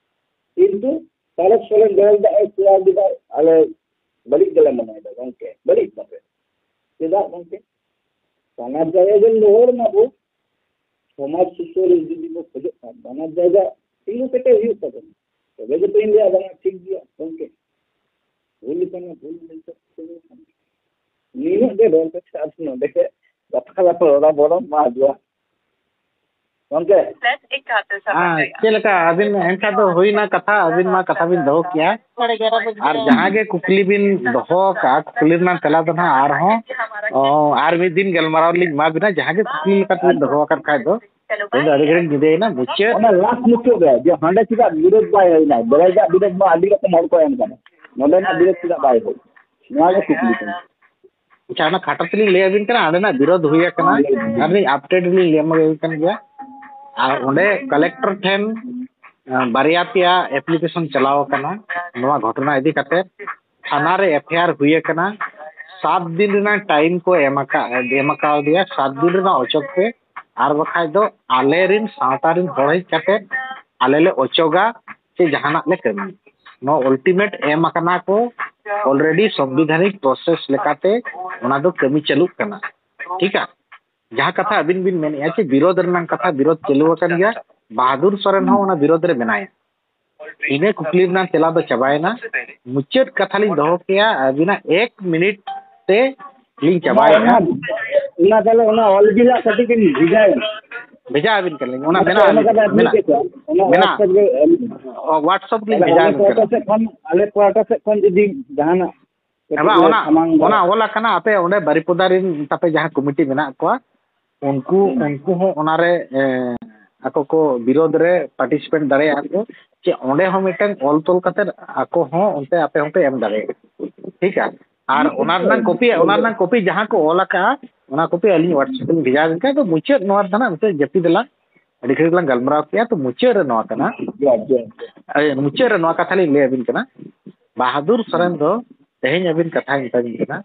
ᱠᱤᱱᱛᱩ ᱛᱟᱨᱚᱠ ᱥᱚᱨᱮᱱ ᱵᱮᱨᱮᱞ ᱫᱟᱜ ᱮ ᱠᱚᱨᱟᱣ ᱠᱮᱫᱟ, ᱟᱞᱮ ᱵᱟᱹᱲᱤᱡ ᱜᱮᱞᱮ ᱢᱚᱱᱮᱭᱮᱫᱟ ᱜᱚᱝᱠᱮ, ᱵᱟᱹᱲᱤᱡ ᱵᱟᱯᱮ᱾ ᱪᱮᱫᱟᱜ ᱜᱚᱝᱠᱮ? ᱥᱚᱢᱟᱡᱽ ᱡᱟᱭᱜᱟ ᱜᱮ ᱨᱚᱲ ᱢᱟᱵᱚ, ᱥᱚᱢᱟᱡᱽ ᱥᱩᱥᱟᱹᱨ ᱡᱩᱫᱤ ᱵᱚ ᱠᱷᱚᱡᱚᱜ ᱠᱷᱟᱱ, ᱵᱟᱱᱟᱨ ᱡᱟᱭᱜᱟ ᱛᱤᱸᱜᱩ ᱠᱮᱴᱮᱡ ᱦᱩᱭᱩᱜ ᱛᱟᱵᱚᱱᱟ᱾ ᱛᱚᱵᱮ ᱜᱮ ᱛᱚᱧ ᱞᱟᱹᱭᱟ, ᱵᱟᱝᱟ, ᱴᱷᱤᱠ ᱜᱮᱭᱟ ᱜᱚᱝᱠᱮ, ᱵᱷᱩᱞ ᱠᱟᱱᱟ, ᱵᱷᱩᱞ ᱢᱮᱱᱛᱮ᱾ ᱱᱤᱱᱟᱹᱜ ᱜᱮ ᱨᱚᱲ ᱠᱟᱛᱮ ᱟᱨ ᱱᱚᱰᱮ ᱜᱮ ᱠᱟᱛᱷᱟ ᱞᱟᱝ ᱨᱚᱲᱟ, ᱵᱚᱨᱚᱝ ᱢᱟ ᱡᱚᱦᱟᱨ᱾ ᱜᱚᱝᱠᱮ᱾ ᱦᱮᱸ, ᱪᱮᱫ ᱞᱮᱠᱟ ᱟᱹᱵᱤᱱ ᱮᱱᱠᱷᱟᱱ ᱫᱚ ᱦᱩᱭᱱᱟ ᱠᱟᱛᱷᱟ, ᱟᱹᱵᱤᱱ ᱢᱟ ᱠᱟᱛᱷᱟ ᱵᱤᱱ ᱫᱚᱦᱚ ᱠᱮᱜᱼᱟ᱾ ᱟᱨ ᱡᱟᱦᱟᱸ ᱜᱮ ᱠᱩᱠᱞᱤ ᱵᱤᱱ ᱫᱚᱦᱚ ᱟᱠᱟᱫᱼᱟ, ᱠᱩᱠᱞᱤ ᱨᱮᱱᱟᱜ ᱛᱮᱞᱟ ᱫᱚ ᱱᱟᱦᱟᱜ ᱟᱨᱦᱚᱸ, ᱚ, ᱟᱨ ᱢᱤᱫ ᱫᱤᱱ ᱜᱟᱞᱢᱟᱨᱟᱣ ᱞᱤᱧ ᱮᱢᱟ ᱵᱤᱱᱟ᱾ ᱡᱟᱦᱟᱸ ᱜᱮ ᱠᱩᱠᱞᱤ ᱞᱮᱠᱟᱛᱮ ᱵᱤᱱ ᱫᱚᱦᱚ ᱟᱠᱟᱫ ᱠᱷᱟᱡ ᱫᱚ, ᱛᱮᱦᱮᱧ ᱫᱚ ᱟᱹᱰᱤ ᱜᱷᱟᱹᱲᱤᱡ ᱧᱤᱫᱟᱹᱭᱮᱱᱟ, ᱢᱩᱪᱟᱹᱫ᱾ ᱚᱱᱟ ᱞᱟᱥᱴ ᱢᱩᱪᱟᱹᱫ ᱨᱮ ᱡᱮ ᱦᱟᱸᱰᱮ ᱪᱮᱫᱟᱜ ᱵᱤᱨᱳᱫᱷ ᱵᱟᱭ ᱦᱩᱭᱱᱟ? ᱵᱮᱨᱮᱞ ᱫᱟᱜ ᱵᱤᱨᱳᱫᱷ ᱢᱟ ᱟᱹᱰᱤ ᱨᱚᱠᱚᱢ ᱦᱚᱲ ᱠᱚ ᱮᱢ ᱠᱟᱱᱟ, ᱱᱚᱰᱮᱱᱟᱜ ᱵᱤᱨᱳᱫᱷ ᱪᱮᱫᱟᱜ ᱵᱟᱭ ᱦᱩᱭ? ᱱᱚᱣᱟ ᱜᱮ ᱠᱩᱠᱞᱤ ᱠᱟᱱᱟ᱾ ᱟᱪᱪᱷᱟ, ᱚᱱᱟ ᱠᱷᱟᱴᱚ ᱛᱮᱞᱤᱧ ᱞᱟᱹᱭ ᱟᱹᱵᱤᱱ ᱠᱟᱱᱟ, ᱚᱸᱰᱮᱱᱟᱜ ᱵᱤᱨᱳᱫᱷ ᱦᱩᱭ ᱟᱠᱟᱱᱟ᱾ ᱟᱨ ᱞᱤᱧ ᱟᱯᱰᱮᱴ ᱞᱤᱧ ᱞᱟᱹᱭ ᱟᱹᱵᱤᱱ ᱠᱟᱱ ᱜᱮᱭᱟ᱾ ᱟᱨ ᱚᱸᱰᱮ ᱠᱟᱞᱮᱠᱴᱚᱨ ᱴᱷᱮᱱ, ᱟᱸ, ᱵᱟᱨᱭᱟ ᱯᱮᱭᱟ ᱮᱯᱞᱤᱠᱮᱥᱚᱱ ᱪᱟᱞᱟᱣ ᱟᱠᱟᱱᱟ ᱱᱚᱣᱟ ᱜᱷᱚᱴᱚᱱᱟ ᱤᱫᱤ ᱠᱟᱛᱮ᱾ ᱛᱷᱟᱱᱟ ᱨᱮ ᱮᱯᱷ ᱟᱭ ᱟᱨ ᱦᱩᱭ ᱟᱠᱟᱱᱟ᱾ ᱥᱟᱛ ᱫᱤᱱ ᱨᱮᱱᱟᱜ ᱴᱟᱭᱤᱢ ᱠᱚ ᱮᱢ ᱟᱠᱟᱫ, ᱮᱢ ᱟᱠᱟᱣᱫᱮᱭᱟ, ᱥᱟᱛ ᱫᱤᱱ ᱨᱮᱱᱟᱜ ᱚᱪᱚᱜ ᱯᱮ, ᱟᱨ ᱵᱟᱠᱷᱟᱡ ᱫᱚ ᱟᱞᱮ ᱨᱮᱱ ᱥᱟᱶᱛᱟ ᱨᱮᱱ ᱦᱚᱲ ᱦᱮᱡ ᱠᱟᱛᱮ ᱟᱞᱮ ᱞᱮ ᱚᱪᱚᱜᱟ ᱥᱮ ᱡᱟᱦᱟᱱᱟᱜ ᱞᱮ ᱠᱟᱹᱢᱤᱭᱟ᱾ ᱱᱚᱣᱟ ᱟᱞᱴᱤᱢᱮᱴ ᱮᱢ ᱟᱠᱟᱱᱟ ᱠᱚ ᱚᱞᱨᱮᱰᱤ ᱥᱚᱝᱵᱤᱫᱷᱟᱱᱤᱠ ᱯᱨᱚᱥᱮᱥ ᱞᱮᱠᱟᱛᱮ, ᱚᱱᱟ ᱫᱚ ᱠᱟᱹᱢᱤ ᱪᱟᱹᱞᱩᱜ ᱠᱟᱱᱟ᱾ ᱴᱷᱤᱠᱟ? ᱡᱟᱦᱟᱸ ᱠᱟᱛᱷᱟ ᱟᱹᱵᱤᱱ ᱵᱤᱱ ᱢᱮᱱᱮᱫᱼᱟ ᱡᱮ ᱵᱤᱨᱳᱫᱷ ᱨᱮᱱᱟᱜ ᱠᱟᱛᱷᱟ, ᱵᱤᱨᱳᱫᱷ ᱪᱟᱹᱞᱩ ᱟᱠᱟᱱ ᱜᱮᱭᱟ, ᱵᱟᱦᱟᱫᱩᱨ ᱥᱚᱨᱮᱱ ᱦᱚᱸ ᱚᱱᱟ ᱵᱤᱨᱳᱫᱷ ᱨᱮ ᱢᱮᱱᱟᱭᱟ᱾ ᱤᱱᱟᱹ ᱠᱩᱠᱞᱤ ᱨᱮᱱᱟᱜ ᱛᱮᱞᱟ ᱫᱚ ᱪᱟᱵᱟᱭᱮᱱᱟ᱾ ᱢᱩᱪᱟᱹᱫ ᱠᱟᱛᱷᱟ ᱞᱤᱧ ᱫᱚᱦᱚ ᱠᱮᱭᱟ ᱟᱹᱵᱤᱱᱟᱜ ᱮᱠ ᱢᱤᱱᱤᱴ ᱛᱮ ᱞᱤᱧ ᱪᱟᱵᱟᱭᱮᱫᱼᱟ᱾ ᱚᱱᱟ ᱛᱟᱦᱚᱞᱮ ᱚᱱᱟ ᱚᱞ ᱵᱤᱞᱟᱜ ᱠᱟᱹᱴᱤᱡ ᱵᱤᱱ ᱵᱷᱮᱡᱟᱭᱟ᱾ ᱵᱷᱮᱡᱟ ᱟᱹᱵᱤᱱ ᱠᱟᱱᱟᱞᱤᱧ, ᱚᱱᱟ ᱢᱮᱱᱟᱜᱼᱟ, ᱢᱮᱱᱟᱜᱼᱟ᱾ ᱚᱱᱟ WhatsApp ᱜᱮ ᱮᱢ᱾ ᱚ, WhatsApp ᱞᱤᱧ ᱵᱷᱮᱡᱟ ᱟᱹᱵᱤᱱ ᱠᱟᱱᱟ᱾ ᱥᱮᱫ ᱠᱷᱚᱱ, ᱟᱞᱮ ᱯᱟᱦᱴᱟ ᱥᱮᱫ ᱠᱷᱚᱱ ᱡᱩᱫᱤ ᱡᱟᱦᱟᱱᱟᱜ ᱠᱟᱹᱴᱤᱡ ᱵᱟᱝ, ᱞᱮ ᱚᱱᱟ ᱥᱟᱢᱟᱝ ᱚᱱᱟ ᱫᱟᱲᱮᱭᱟᱜᱼᱟ᱾ ᱚᱞ ᱟᱠᱟᱱᱟ, ᱟᱯᱮ ᱚᱸᱰᱮ ᱵᱟᱨᱤᱯᱚᱫᱟ ᱨᱮᱱ ᱛᱟᱯᱮ ᱡᱟᱦᱟᱸ ᱠᱚᱢᱤᱴᱤ ᱢᱮᱱᱟᱜ ᱠᱚᱣᱟ, ᱩᱱᱠᱩ ᱩᱱᱠᱩ ᱦᱚᱸ ᱚᱱᱟᱨᱮ, ᱮ, ᱟᱠᱚ ᱠᱚ ᱵᱤᱨᱳᱫᱷ ᱨᱮ ᱯᱟᱨᱴᱤᱥᱤᱯᱮᱴ ᱫᱟᱲᱮᱭᱟᱜᱼᱟ ᱠᱚ, ᱪᱮ ᱚᱸᱰᱮ ᱦᱚᱸ ᱢᱤᱫᱴᱟᱝ ᱚᱞ ᱛᱚᱞ ᱠᱟᱛᱮ ᱟᱠᱚ ᱦᱚᱸ ᱚᱱᱛᱮ ᱟᱯᱮ ᱦᱚᱸᱯᱮ ᱮᱢ ᱫᱟᱲᱮᱭᱟᱜᱼᱟ᱾ ᱴᱷᱤᱠᱟ? ᱟᱨ ᱚᱱᱟ ᱨᱮᱱᱟᱜ ᱠᱚᱯᱤ, ᱚᱱᱟ ᱨᱮᱱᱟᱜ ᱠᱚᱯᱤ ᱡᱟᱦᱟᱸ ᱠᱚ ᱚᱞ ᱟᱠᱟᱜᱼᱟ, ᱚᱱᱟ ᱠᱚᱯᱤ ᱟᱹᱞᱤᱧ WhatsApp ᱛᱮᱞᱤᱧ ᱵᱷᱮᱡᱟ ᱟᱵᱤᱱ ᱠᱟᱱᱟ᱾ ᱟᱫᱚ ᱢᱩᱪᱟᱹᱫ ᱱᱚᱣᱟ ᱫᱚ ᱱᱟᱜ ᱢᱩᱪᱟᱹᱫ ᱡᱟᱹᱯᱤᱫ ᱟᱞᱟᱝ, ᱟᱹᱰᱤ ᱜᱷᱟᱹᱲᱤᱡ ᱞᱟᱝ ᱜᱟᱞᱢᱟᱨᱟᱣ ᱠᱮᱜᱼᱟ᱾ ᱛᱚ ᱢᱩᱪᱟᱹᱫ ᱨᱮ ᱱᱚᱣᱟ ᱠᱟᱱᱟ, ᱢᱩᱪᱟᱹᱫ ᱨᱮ ᱱᱚᱣᱟ ᱠᱟᱛᱷᱟ ᱞᱤᱧ ᱞᱟᱹᱭ ᱟᱵᱤᱱ ᱠᱟᱱᱟ, ᱵᱟᱦᱟᱫᱩᱨ ᱥᱚᱨᱮᱱ ᱫᱚ ᱛᱮᱦᱮᱧ ᱟᱹᱵᱤᱱ ᱠᱟᱛᱷᱟᱧ ᱢᱮᱛᱟᱵᱤᱱ ᱠᱟᱱᱟ,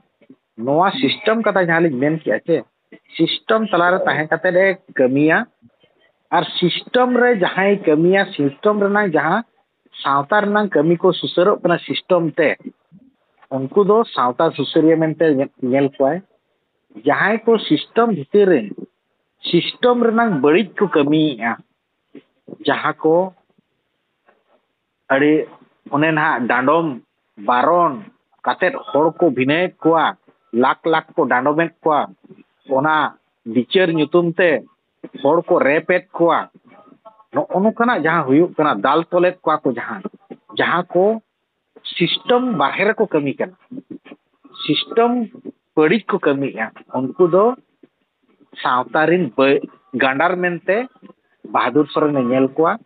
ᱱᱚᱣᱟ ᱥᱤᱥᱴᱮᱢ ᱠᱟᱛᱷᱟ ᱡᱟᱦᱟᱸ ᱞᱤᱧ ᱢᱮᱱ ᱠᱮᱜᱼᱟ ᱪᱮ, ᱥᱤᱥᱴᱮᱢ ᱛᱟᱞᱟᱨᱮ ᱛᱟᱦᱮᱸ ᱠᱟᱛᱮ ᱮ ᱠᱟᱹᱢᱤᱭᱟ᱾ ᱟᱨ ᱥᱤᱥᱴᱮᱢ ᱨᱮ ᱡᱟᱦᱟᱸᱭ ᱠᱟᱹᱢᱤᱭᱟ, ᱥᱤᱥᱴᱮᱢ ᱨᱮᱱᱟᱜ ᱡᱟᱦᱟᱸ ᱥᱟᱶᱛᱟ ᱨᱮᱱᱟᱜ ᱠᱟᱹᱢᱤ ᱠᱚ ᱥᱩᱥᱟᱹᱨᱚᱜ ᱠᱟᱱᱟ ᱥᱤᱥᱴᱮᱢ ᱛᱮ, ᱩᱱᱠᱩ ᱫᱚ ᱥᱟᱶᱛᱟ ᱥᱩᱥᱟᱹᱨᱤᱭᱟᱹ ᱢᱮᱱᱛᱮ ᱧᱮᱞ ᱠᱚᱣᱟᱭ᱾ ᱡᱟᱦᱟᱸᱭ ᱠᱚ ᱥᱤᱥᱴᱮᱢ ᱵᱷᱤᱛᱤᱨ ᱨᱮ ᱥᱤᱥᱴᱮᱢ ᱨᱮᱱᱟᱜ ᱵᱟᱹᱲᱤᱡ ᱠᱚ ᱠᱟᱹᱢᱤᱭᱮᱫᱼᱟ, ᱡᱟᱦᱟᱸ ᱠᱚ ᱟᱹᱰᱤ ᱚᱱᱮ ᱱᱟᱦᱟᱜ ᱰᱟᱸᱰᱚᱢ ᱵᱟᱨᱚᱱ ᱠᱟᱛᱮᱫ ᱦᱚᱲ ᱠᱚ ᱵᱷᱤᱱᱟᱹᱭᱮᱫ ᱠᱚᱣᱟ, ᱞᱟᱠᱷ ᱞᱟᱠᱷ ᱠᱚ ᱰᱟᱸᱰᱚᱢᱮᱫ ᱠᱚᱣᱟ, ᱚᱱᱟ ᱵᱤᱪᱟᱹᱨ ᱧᱩᱛᱩᱢ ᱛᱮ ᱦᱚᱲ ᱠᱚ ᱨᱮᱯᱮᱫ ᱠᱚᱣᱟ, ᱱᱚᱜᱼᱚ ᱱᱚᱝᱠᱟᱱᱟᱜ ᱡᱟᱦᱟᱸ ᱦᱩᱭᱩᱜ ᱠᱟᱱᱟ, ᱫᱟᱞ ᱛᱚᱞᱮᱫ ᱠᱚᱣᱟ ᱠᱚ ᱡᱟᱦᱟᱸ, ᱡᱟᱦᱟᱸ ᱠᱚ ᱥᱤᱥᱴᱮᱢ ᱵᱟᱦᱨᱮ ᱨᱮᱠᱚ ᱠᱟᱹᱢᱤ ᱠᱟᱱᱟ, ᱥᱤᱥᱴᱮᱢ ᱵᱟᱹᱲᱤᱡ ᱠᱚ ᱠᱟᱹᱢᱤᱭᱮᱫᱼᱟ, ᱩᱱᱠᱩ ᱫᱚ ᱥᱟᱶᱛᱟ ᱨᱤᱱ ᱵᱟᱹ-, ᱜᱟᱸᱰᱟᱨ ᱢᱮᱱᱛᱮ ᱵᱟᱦᱟᱫᱩᱨ ᱥᱚᱨᱮᱱᱮ ᱧᱮᱞ ᱠᱚᱣᱟ᱾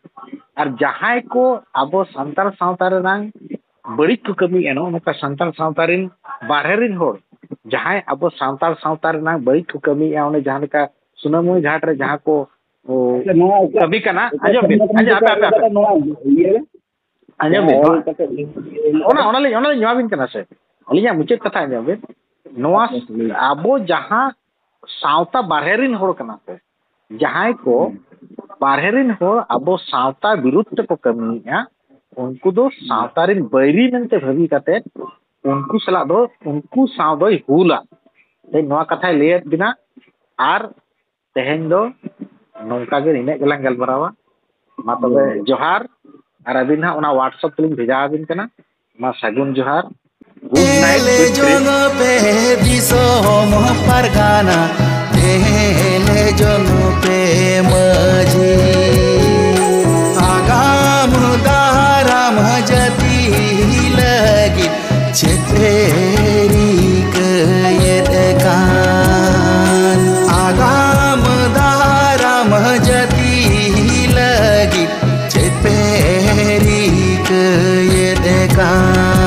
ᱟᱨ ᱡᱟᱦᱟᱸᱭ ᱠᱚ ᱟᱵᱚ ᱥᱟᱱᱛᱟᱲ ᱥᱟᱶᱛᱟ ᱨᱮᱱᱟᱝ ᱵᱟᱹᱲᱤᱡ ᱠᱚ ᱠᱟᱹᱢᱤᱭᱮᱫᱼᱟ, ᱱᱚᱜᱼᱚ ᱱᱚᱝᱠᱟ ᱥᱟᱱᱛᱟᱲ ᱥᱟᱶᱛᱟ ᱨᱤᱱ ᱵᱟᱦᱨᱮ ᱨᱤᱱ ᱦᱚᱲ ᱡᱟᱦᱟᱸᱭ ᱟᱵᱚ ᱥᱟᱱᱛᱟᱲ ᱥᱟᱶᱛᱟ ᱨᱮᱱᱟᱜ ᱵᱟᱹᱲᱤᱡ ᱠᱚ ᱠᱟᱹᱢᱤᱭᱮᱫᱼᱟ, ᱚᱱᱮ ᱡᱟᱦᱟᱸ ᱞᱮᱠᱟ ᱥᱩᱱᱟᱹᱢᱩᱱᱤ ᱜᱷᱟᱴ ᱨᱮ ᱡᱟᱦᱟᱸ ᱠᱚ, ᱚ, ᱟᱪᱪᱷᱟ, ᱱᱚᱣᱟ ᱮᱴᱟᱜ, ᱠᱟᱹᱢᱤ ᱠᱟᱱᱟ, ᱮᱴᱟᱜ ᱟᱸᱡᱚᱢ ᱵᱤᱱ, ᱥᱮᱨᱢᱟ ᱟᱸᱡᱚᱢ, ᱟᱯᱮ, ᱟᱯᱮ, ᱟᱯᱮ᱾ ᱱᱚᱣᱟ ᱤᱭᱟᱹ ᱨᱮ? ᱟᱸᱡᱚᱢ ᱵᱤᱱ, ᱚᱞ ᱱᱚᱣᱟ, ᱠᱟᱛᱮ ᱵᱤᱱ ᱤᱭᱟᱹ ᱚᱱᱟ, ᱞᱮᱠᱟ᱾ ᱚᱱᱟᱞᱤᱧ, ᱚᱱᱟᱞᱤᱧ ᱮᱢᱟ ᱵᱤᱱ ᱠᱟᱱᱟ ᱥᱮ᱾ ᱟᱹᱞᱤᱧᱟᱜ ᱢᱩᱪᱟᱹᱫ ᱠᱟᱛᱷᱟ ᱟᱸᱡᱚᱢ ᱵᱤᱱ᱾ ᱱᱚᱣᱟ ᱟᱪᱪᱷᱟ, ᱞᱟᱹᱭ ᱵᱤᱱ᱾ ᱟᱵᱚ ᱡᱟᱦᱟᱸ ᱥᱟᱶᱛᱟ ᱵᱟᱨᱦᱮ ᱨᱤᱱ ᱦᱚᱲ ᱠᱟᱱᱟ ᱠᱚ, ᱡᱟᱦᱟᱸᱭ ᱠᱚ ᱦᱩᱸ᱾ ᱵᱟᱨᱦᱮ ᱨᱤᱱ ᱦᱚᱲ ᱟᱵᱚ ᱥᱟᱶᱛᱟ ᱵᱤᱨᱩᱫᱷ ᱛᱮᱠᱚ ᱠᱟᱹᱢᱤᱭᱮᱫᱼᱟ, ᱩᱱᱠᱩ ᱫᱚ ᱦᱩᱸ᱾ ᱥᱟᱶᱛᱟ ᱨᱤᱱ ᱵᱟᱹᱭᱨᱤ ᱢᱮᱱᱛᱮ ᱵᱷᱟᱹᱵᱤ ᱠᱟᱛᱮ ᱩᱱᱠᱩ ᱥᱟᱞᱟᱜ ᱫᱚ, ᱩᱱᱠᱩ ᱥᱟᱶ ᱫᱚᱭ ᱦᱩᱞᱟ᱾ ᱛᱮᱦᱮᱧ ᱱᱚᱣᱟ ᱠᱟᱛᱷᱟᱭ ᱞᱟᱹᱭᱟᱫ ᱵᱤᱱᱟ᱾ ᱟᱨ ᱛᱮᱦᱮᱧ ᱫᱚ ᱱᱚᱝᱠᱟ ᱜᱮ, ᱱᱤᱱᱟᱹᱜ ᱜᱮᱞᱟᱝ ᱜᱟᱞᱢᱟᱨᱟᱣᱟ᱾ ᱢᱟ ᱛᱚᱵᱮ ᱦᱩᱸ᱾ ᱡᱚᱦᱟᱨ, ᱟᱨ ᱟᱹᱵᱤᱱ ᱦᱟᱸᱜ ᱚᱱᱟ WhatsApp ᱛᱮᱞᱤᱧ ᱵᱷᱮᱡᱟ ᱟᱹᱵᱤᱱ ᱠᱟᱱᱟ᱾ ᱢᱟ ᱥᱟᱹᱜᱩᱱ ᱡᱚᱦᱟᱨ᱾ Good night, ᱧᱮᱞ sweet dreams. ᱡᱚᱝ ᱯᱮ ᱫᱤᱥᱚᱢ ᱯᱟᱨᱜᱟᱱᱟ, ᱧᱮᱞ ᱡᱚᱝ ᱯᱮ ᱢᱟᱹᱡᱷᱤ᱾ ᱟᱜᱟᱢ ᱫᱟᱨᱟᱢ ᱡᱟᱹᱛᱤ ᱞᱟᱹᱜᱤᱫ ᱪᱮᱫ ᱯᱮ ᱨᱤᱠᱟᱹᱭᱮᱫ ᱠᱟᱱ? ᱟᱜᱟᱢ ᱫᱟᱨᱟᱢ ᱡᱟᱹᱛᱤ ᱞᱟᱹᱜᱤᱫ ᱪᱮᱫ ᱯᱮ ᱨᱤᱠᱟᱹᱭᱮᱫ ᱠᱟᱱ?